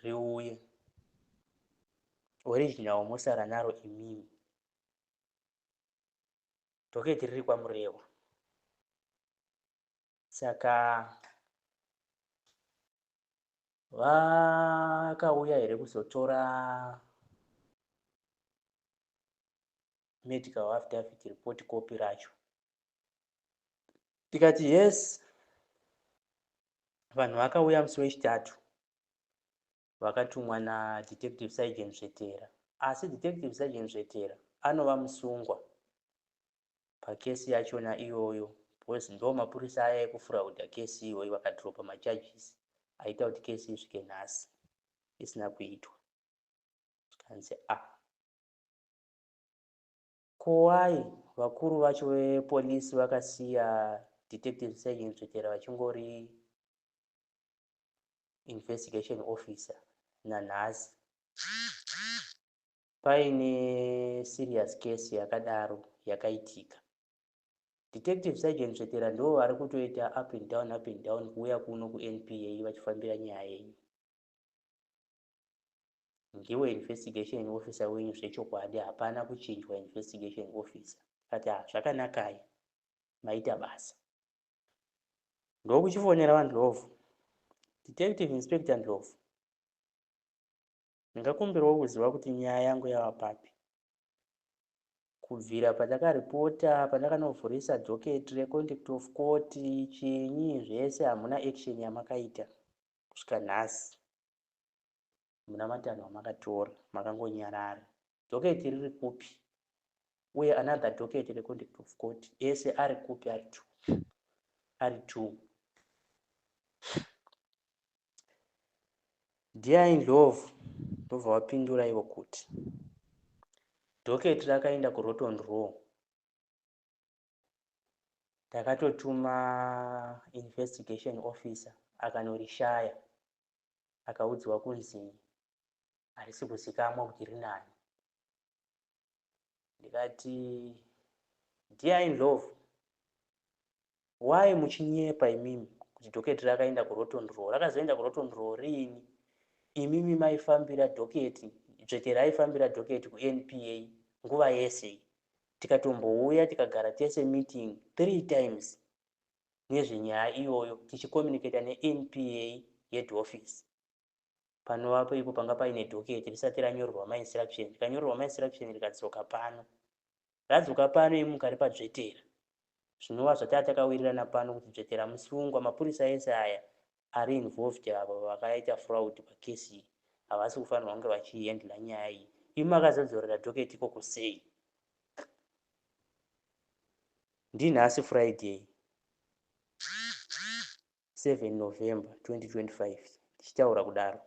riuye, original mosara naro imimi. Docket riri kwaMurehwa." Saka vakauya here kuzotora medical affidavit report copy racho? Tikati, "Yes, vanhu vakauya musi weChitatu, vakatumwa naDetective Sergeant Zvetera." Asi Detective Sergeant Zvetera anova musungwa pakesi yachona iyoyo, because ndo mapurisa aya ekufurauda kesi iyoyo, vakadropa macharges aita kuti kesi isvike nhasi isina kuitwa. Zvikanzi, "A ah, kowai vakuru vacho vepolisi vakasiya Detective Sergeant Zvetera vachingori investigation officer nanhasi, paine serious case yakadaro yakaitika? Detective Sergeant Zvetera ndo vari kutoita up and down, up and down kuuya kuno kuNPA vachifambira nyaya yenyu. Ndiwo investigation officer wenyu zvechokwadi, hapana kuchinjwa investigation officer." Kati, "Ha, zvakanakai, maita basa." Ndokuchifonera vaNdlovu, "Detective Inspector Ndlovu, ndingakumbirawo kuziva kuti nyaya yangu yava papi? Kubvira pandakaripota, pandakanovhurisa docket recontempt of court, chinyi zvese, hamuna action yamakaita kusvika nhasi. Muna matanho amakatora, makangonyarara. Docket riri kupi? Uye another docket recontempt of court, ese ari kupi? Ari two, ari two." DI Ndlovu ndobva vapindura ivo kuti docket rakaenda kuRotten Row, takatotuma investigation officer akanorishaya, akaudzwa kunzi harisi kuzikamwa kuti rinani. Ndikati, "DI Ndlovu, why muchinyepa imimi Kuti docket rakaenda kuRotten Row, rakazoenda kuRotten Row riini? Imimi maifambira docket, Dzvetera aifambira docket kuNPA nguva yese. Tikatombouya tikagara tese meeting three times nezvenyaya iyoyo, tichicommunicata neNPA head office, panovapo ipo panga paine docket risati ranyorerwa mainstruction. Rikanyorerwa mainstruction, rikadzoka pano, radzoka pano, imuka ripaDzvetera, zvinova zvataa takawirirana pano kuti Dzvetera musungwa. Mapurisa ese aya ari involved ava vakaita fraud pakesi iyi havasi kufanirwa kunge vachihandla nyaya iyi. Imi makazodzorera docket ikoko sei? Ndinhasi Friday, 7 November 2025, tichitaura kudaro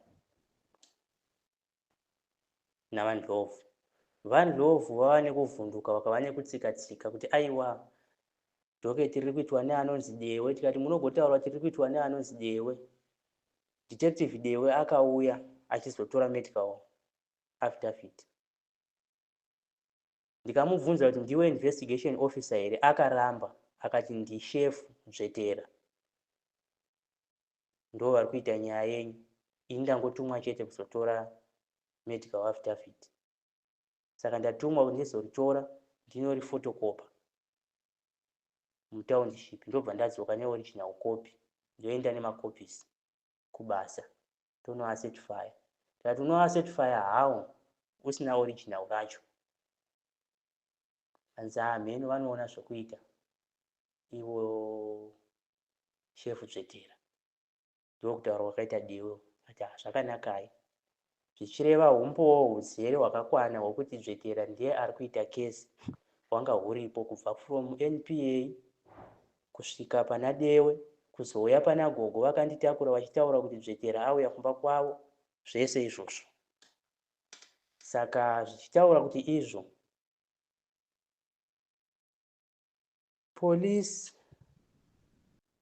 naVaNdlovu. VaNdlovu vava nekuvhunduka, vakava nekutsika-tsika kuti aiwa, docket riri kuitwa neanonzi Dewe. Tikati munogotaura kuti riri kuitwa neanonzi Dewe. Detective Dewe akauya achizotora medical affidavit. Ndikamubvunza kuti ndiwe investigation officer here, akaramba, akati ndishefu Dzvetera ndo vari kuita nyaya yenyu, ini ndangotumwa chete kuzotora medical affidavit. Saka ndatumwa kuti ndizoritora, ndinorifotokopa mutownship, ndobva ndadzoka neoriginal copy, ndoenda nemacopies kubasa, tonoacertifya. Tikati unoacertifya how usina original racho? Hanzi hamheno, vanoona zvokuita ivo shefu Dzvetera. Ndokutaura kwakaita Dewe. Ati zvakanakai, zvichireva umbowo huzere hwakakwana hwekuti Dzvetera ndiye ari kuita kesi hwanga huripo kubva from NPA kusvika pana Dewe, kuzouya pana gogo vakanditakura vachitaura kuti Dzvetera auya kumba kwavo, zvese izvozvo. Saka zvichitaura kuti izvo police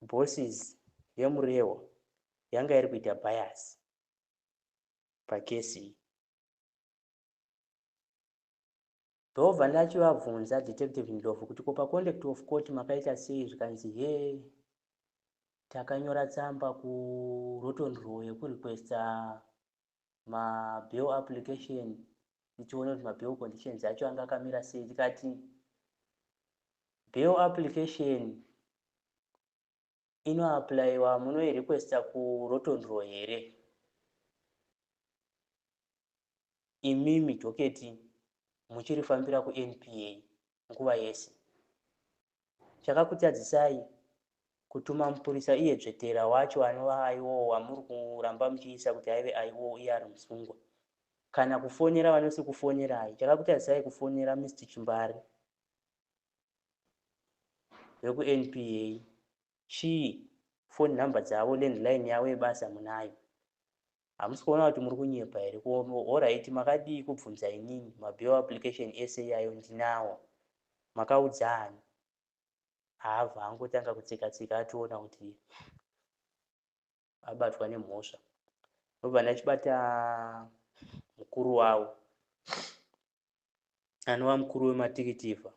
bosses yeMurehwa yanga iri kuita bias pakesi iyi. Ndobva ndachivabvunza Detective Ndlovu kuti ko paconduct of court makaita sei? Zvikanzi he, takanyora tsamba kuRotten Row yekurequesta mabail application, tichiona kuti mabail conditions acho anga akamira sei. Tikati bail application inoapplyiwa, munoirequesta kuRotten Row here, imimi docket muchirifambira kuNPA nguva yese? Chakakutadzisai kutuma mupurisa iye Dzvetera wacho, anova aiwo wamuri kuramba muchiisa kuti aive aiwo, iye ari musungwa, kana kufonera vanosi kufonerai? Chakakutadzisai kufonera Mr Chimbari vekuNPA chii? Phone number dzavo, landline yavo yebasa munayo. Hamusi kuona kuti muri kunyepa here? Alright, makadii kubvunza inini? Mabail application ese iyayo ndinawo, makaudzani? Haabva angotanga kutsika tsika, ationa kuti abatwa nemhosva. Ndobva ndachibata mukuru wavo, anova mukuru wematikitivha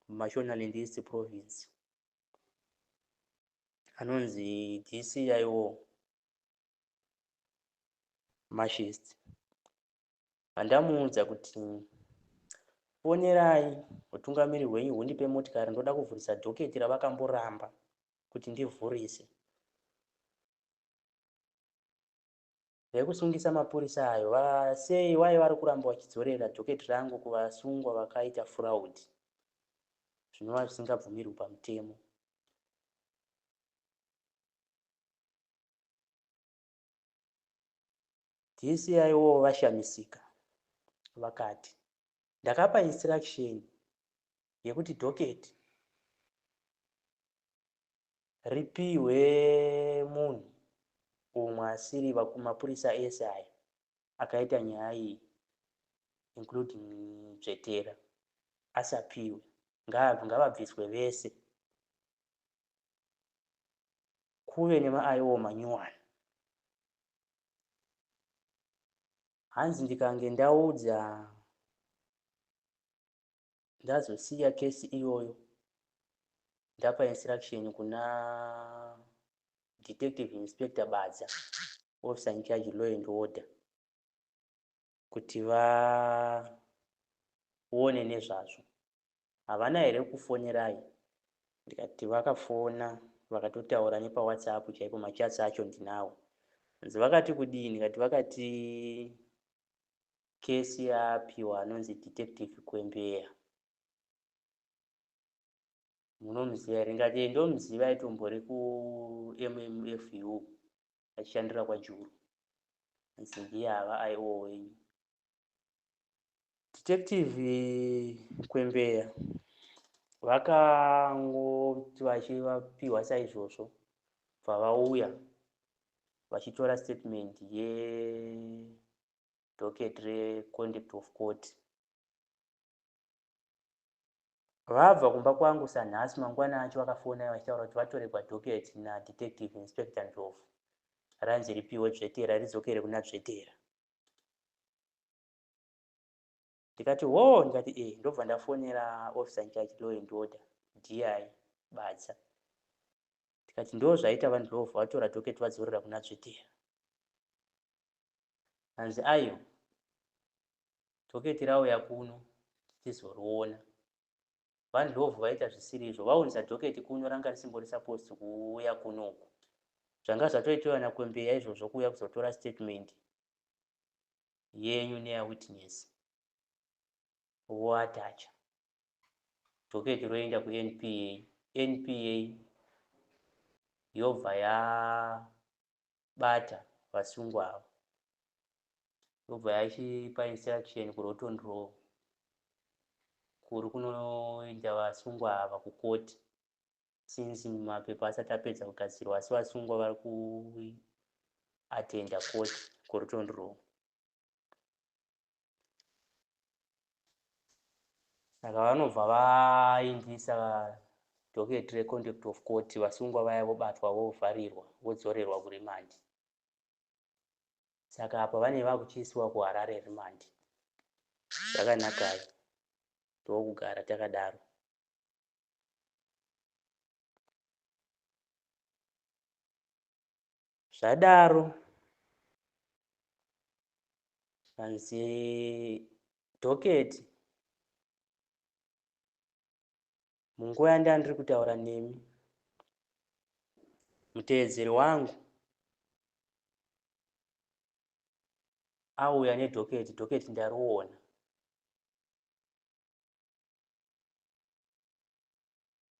muMashonaland East Province, anonzi DCIO Mashist. Handamuudza kuti fonerai utungamiri hwenyu hundipe motikari, ndoda kuvhurisa docket ravakamboramba kuti ndivhurise vekusungisa mapurisa ayo. Sei wai vari kuramba vachidzorera docket rangu kuvasungwa vakaita fraud, zvinova zvisingabvumirwi pamutemo? DCIO vashamisika, vakati ndakapa instruction yekuti docket ripiwe munhu umwe asiri mapurisa ese aya akaita nyaya iyi, including Dzvetera, asapiwe, ngavabviswe vese, kuve nemaIO manyuwani. Hanzi ndikange ndaudza, ndazosiya kesi iyoyo, ndapa instruction kuna Detective Inspector Badza, officer in charge law and order, kuti vaone nezvazvo. Havana here kufonerai? Ndikati vakafona, vakatotaura nepaWhatsApp chaipo, machats acho ndinawo. Hanzi vakati kudii? Ndikati vakati kesi yapiwa anonzi Detective Kwembeya. Munomuziva here? Ndikati ndomuziva, aitombori kuMMFU achishandira kwaJuru. Hanzi ndiye ava IO wenyu. Detective Kwembeya vakangoti vachivapiwa saizvozvo, bva vauya vachitora statement yedocket recontempt of court. Vabva kumba kwangu sanhasi, mangwana acho vakafona vachitaura kuti vatoregwa docket naDetective Inspector Ndlovu, ranzi ripiwe Dzvetera, ridzokere kuna Dzvetera. Ndikati ho, ndikati e, ndobva ndafonera officer in charge law and order, DI Badza, ndikati ndo zvaita vaNdlovu, vatora docket vadzorera kuna Dzvetera. Hanzi aiwa, docket rauya kuno tizoriona. VaNdlovu vaita zvisiri izvo, vaunza docket kuno, ranga risimbori supposed kuuya kunoku. Zvanga zvatoitiwa naKwembeya izvozvo, kuuya kuzotora statement yenyu neyawitness, voatacha docket, roenda kuNPA. NPA yobva yabata vasungwa ava, yobva yachipa instruction kuRotten Row kuri kunoenda vasungwa ava kukoti, since mapepa asati apedza kugadzirwa, asi vasungwa vari kuatenda court kuRotten Row. Saka vanobva vaindisa docket recontempt of court, vasungwa vaya vobatwa, vovharirwa, vodzorerwa kuremand. Saka apa vanenge vakuchiisiwa kuHarare remand. Zvakanakai, ndokugara takadaro. Zvadaro, vanzi docket munguva yandandiri kutaura nemi, muteedzeri wangu auya nedocket. Docket ndariona.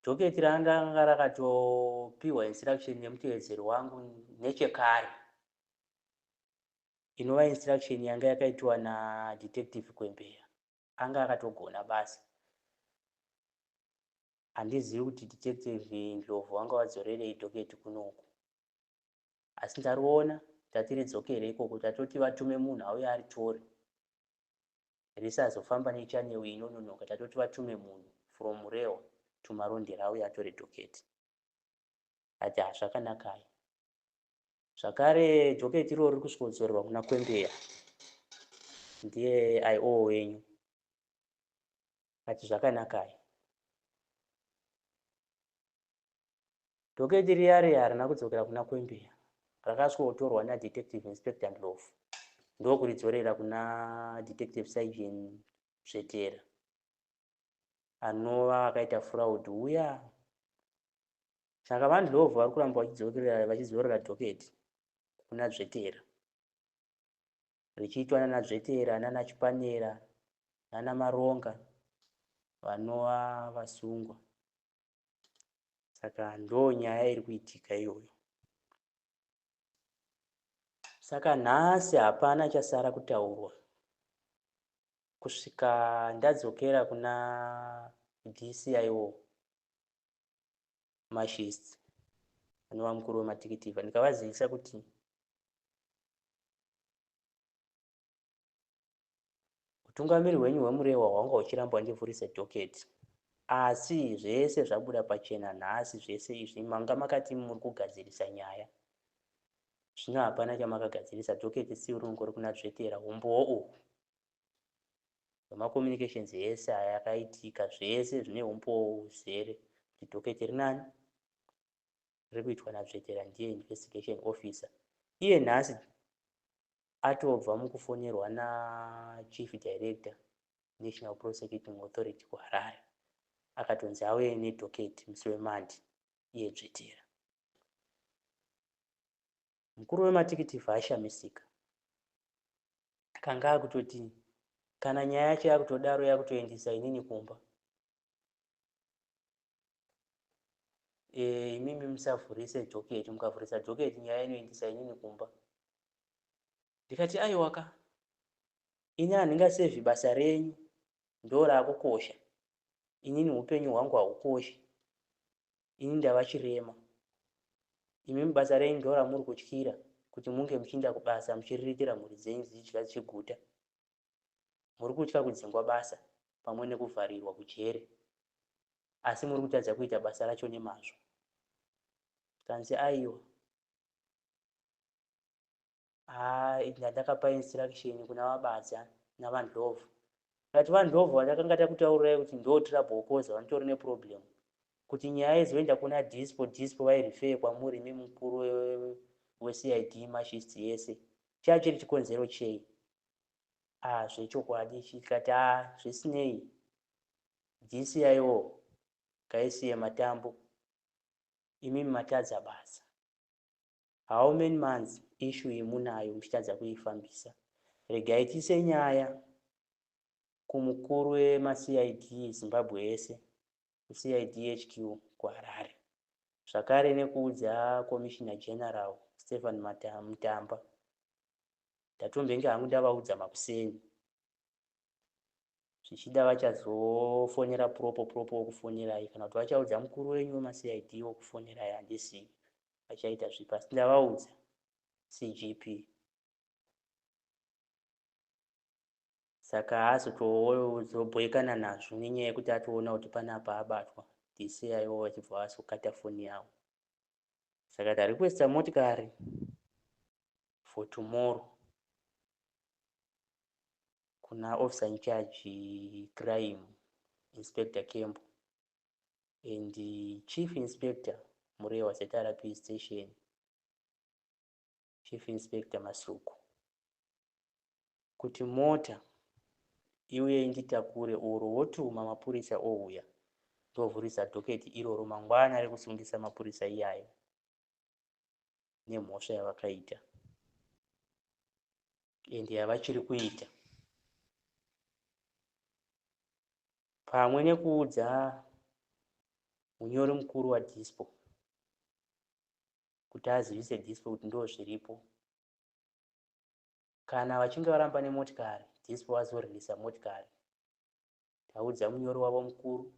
Docket ranga rakatopiwa instruction nemuteedzeri wangu nechekare, inova instruction yanga yakaitwa naDetective Kwembeya. Anga akatogona basa. Handizivi kuti Detective Ndlovu vanga vadzorerei docket kunoku, asi ndariona. Tati ridzokere ikoko, tatoti vatume munhu auye aritore, risazofamba nechannel inononoka. Tatoti vatume munhu from Murewa to Marondera auye atore docket. Ati hazvakanakai. Zvakare docket iroro riri kusvikodzorerwa kuna Kwembeya, ndiye IO wenyu. Ati zvakanakai. Docket riya riya harina kudzokera kuna Kwembeya, rakasvikotorwa naDetective Inspector Ndlovu, ndokuridzorera kuna Detective Sergeant Zvetera, anova akaita fraud uya. Saka vaNdlovu vari kuramba vachidzorera docket kuna Zvetera, richiitwa nana Zvetera, nana Chipanera, nana Maronga, vanova vasungwa. Saka ndo nyaya iri kuitika iyoyo. Saka nhasi hapana chasara kutaurwa kusvika ndadzokera kuna DCIO Mashist, anova mukuru wematikitivha, ndikavazivisa kuti utungamiri hwenyu hweMurewa hwanga huchiramba ndivhurise docket, asi zvese zvabuda pachena nhasi. Zvese izvi manga makati muri kugadzirisa nyaya, zvino hapana chamakagadzirisa. Docket siurungori kuna Dzvetera. Umbowo uhu hwemacommunications ese aya akaitika, zvese zvine umbowo huzere kuti docket rinani. Riri kuitwa naDzvetera ndiye investigation officer. Iye nhasi atobva mukufonerwa naChief Director National Prosecuting Authority kuHarare akatonzi auye nedocket musi weMonday iye Dzvetera. Mukuru wematikitivha ashamisika akanga akutoti kana nyaya yacho yakutodaro yakutoendesa inini kumba. E, imimi musavhurise docket, mukavhurisa docket nyaya inoendesa inini kumba. Ndikati aiwaka, ini handingasevhi basa renyu ndo raakukosha. Inini upenyu hwangu haukoshi. Ini ndava chirema. Imimi basa renyu ndo ramuri kutyira kuti munge muchiinda kubasa muchiriritira mhuri dzenyu dzichidya dzichiguta. Muri kutya kudzingwa basa pamwe nekuvharirwa kujere asi muri kutadza kuita basa racho nemazvo. Kanzi aiwa. Haa ndakapa instruction kuna vaBadza naVaNdlovu. Ndikati VaNdlovu vatakanga takutaurirai kuti ndo trouble causer vanotori neproblem. Kuti nyaya izoenda kuna Dispo, Dispo vairefer kwamuri imi mukuru weCID Mashist yese. Chachiri chikonzero chei? Ah zvechokwadi chikati ah zvisinei DCIO ngaisiye matambo imimi matadza basa. How many months issue iyi munayo muchitadza kuifambisa. Regai tiise nyaya kumukuru wemaCID Zimbabwe yese kuCID HQ kuHarare. Zvakare nekuudza Commissioner General Stephen Mutamba. Ndatombenge hangu ndavaudza makuseni. Zvichida vachazofonera propo propo wokufonerai kana kuti vachaudza mukuru wenyu wemaCID wokufonerai handizivi vachaita zvipi asi ndavaudza CGP. Saka haazotozobhoikana nazvo nenyaya yekuti atoona kuti panapa abatwa DCIO vachibva vazokata foni yavo. Saka tarequesta motikari for tomorrow kuna officer in charge crime Inspector Kembo and Chief Inspector Murewa ZRP station Chief Inspector Masuku kuti mota iuye inditakure oro wotuma mapurisa ouya ndovhurisa dhoketi iroro mangwana rekusungisa mapurisa iyayo nemhosva yavakaita ende yavachiri kuita pamwe nekuudza munyori mukuru waDispo kuti azivise Dispo kuti ndo zviripo. Kana vachinge varamba nemotikari, Dispo vazoririsa motikari. Taudza munyori wavo mukuru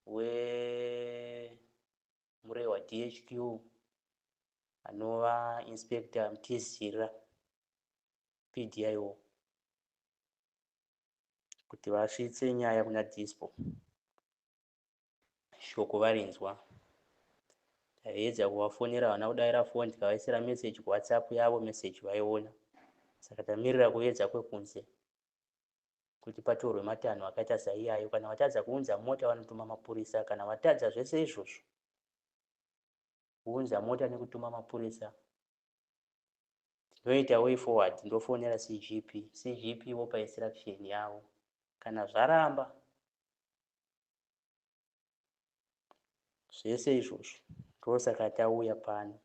weMurehwa DHQ anova Inspector Mutizira PDIO kuti vasvitse nyaya kuna Dispo. Shoko varinzwa. Taedza kuvafonera havana kudaira foni tikavaisira meseji kuWhatsApp yavo meseji vaiona. Saka tamirira kuedza kwekunze kuti patorwe matanho akaita saiyayo. Kana vatadza kuunza mota vanotuma mapurisa. Kana vatadza zvese izvozvo kuunza mota nekutuma mapurisa tinoita way forward ndofonera CGP. CGP vopa instruction yavo. Kana zvaramba zvese izvozvo ndosaka tauya pano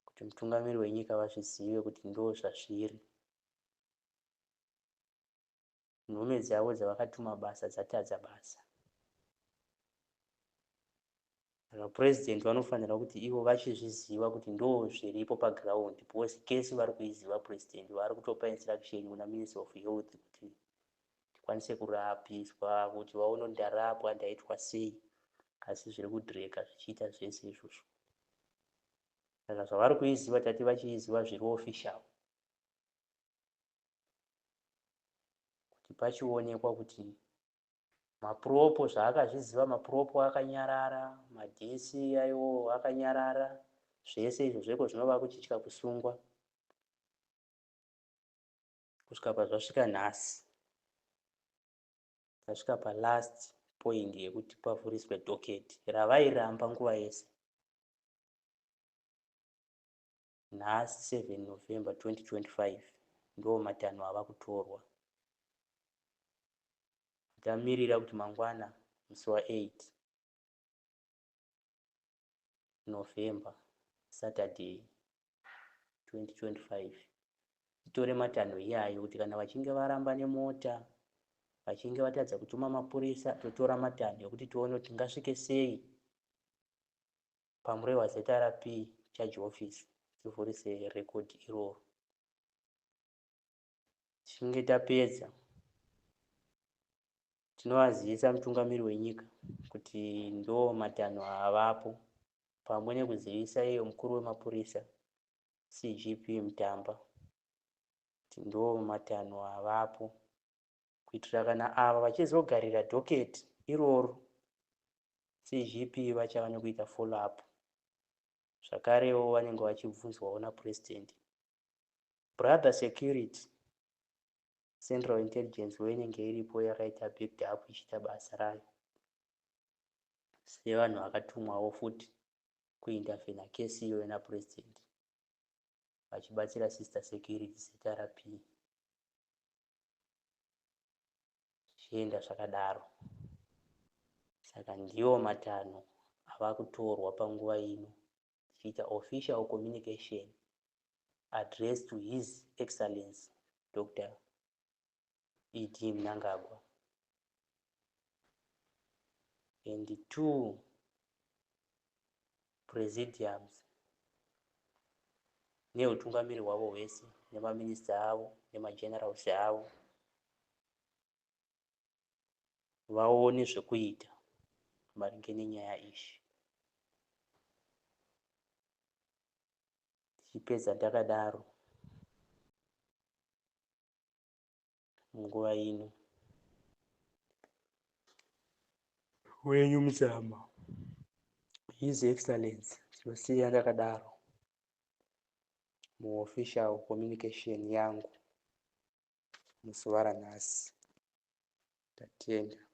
kuti mutungamiri wenyika vazvizive kuti ndo zvazviri. Nhume dzavo dzavakatuma basa dzatadza basa. Saka president vanofanira kuti ivo vachizviziva kuti ndo zviripo paground because kesi vari kuiziva president vari kutopa instruction kuna Minister of Health kuti tikwanise kurapiswa kuti vaone kuti ndarapwa ndaitwa sei asi zviri kudhireka zvichiita zvese izvozvo. Saka zvavari kuiziva tati vachiiziva zviri official kuti pachionekwa kuti mapuropo zvaakazviziva mapuropo akanyarara madhisi aiwo akanyarara zvese izvo zveko zvinova kuchitya kusungwa kusvika pazvasvika nhasi tasvika palast point. papoint yekuti pavhuriswe docket ravairamba nguva yese. Nhasi 7 November 2025 ndo matanho ava kutorwa. Tamirira kuti mangwana musi wa8 November, Saturday 2025, titore matanho iyayo kuti kana vachinge varamba nemota, vachinge vatadza kutuma mapurisa, totora matanho ekuti tione kuti tingasvike sei paMurehwa ZRP charge office, tivhurise record iroro. Tichinge tapedza, tinovazivisa mutungamiri wenyika kuti ndo matanho avapo, pamwe nekuzivisa iyo mukuru wemapurisa CGP Mutamba kuti ndo matanho avapo, kuitira kana ava vachizogarira docket iroro, CGP vachava nekuita follow up. Zvakarewo vanenge vachibvunzwawo naPurezidendi. Brother Security, Central Intelligence inenge iripo yakaita backed up ichiita basa rayo sevanhu vakatumwawo futi kuintervene kesi iyoyo naPurezidendi, vachibatsira sister security ZRP. Zvichienda zvakadaro. Saka ndiwo matanho ava kutorwa panguva ino, tichiita official communication address to His Excellence Dr ED Mnangagwa and two presidiums neutungamiri hwavo hwese, nemaminista avo nemagenerals avo, vaone zvekuita maringe nenyaya iyi. Tichipedza takadaro munguva ino, wenyu Mutsama, His Excellence, tinosiya ndakadaro muofficial communication yangu muzuva ranhasi. Tatenda.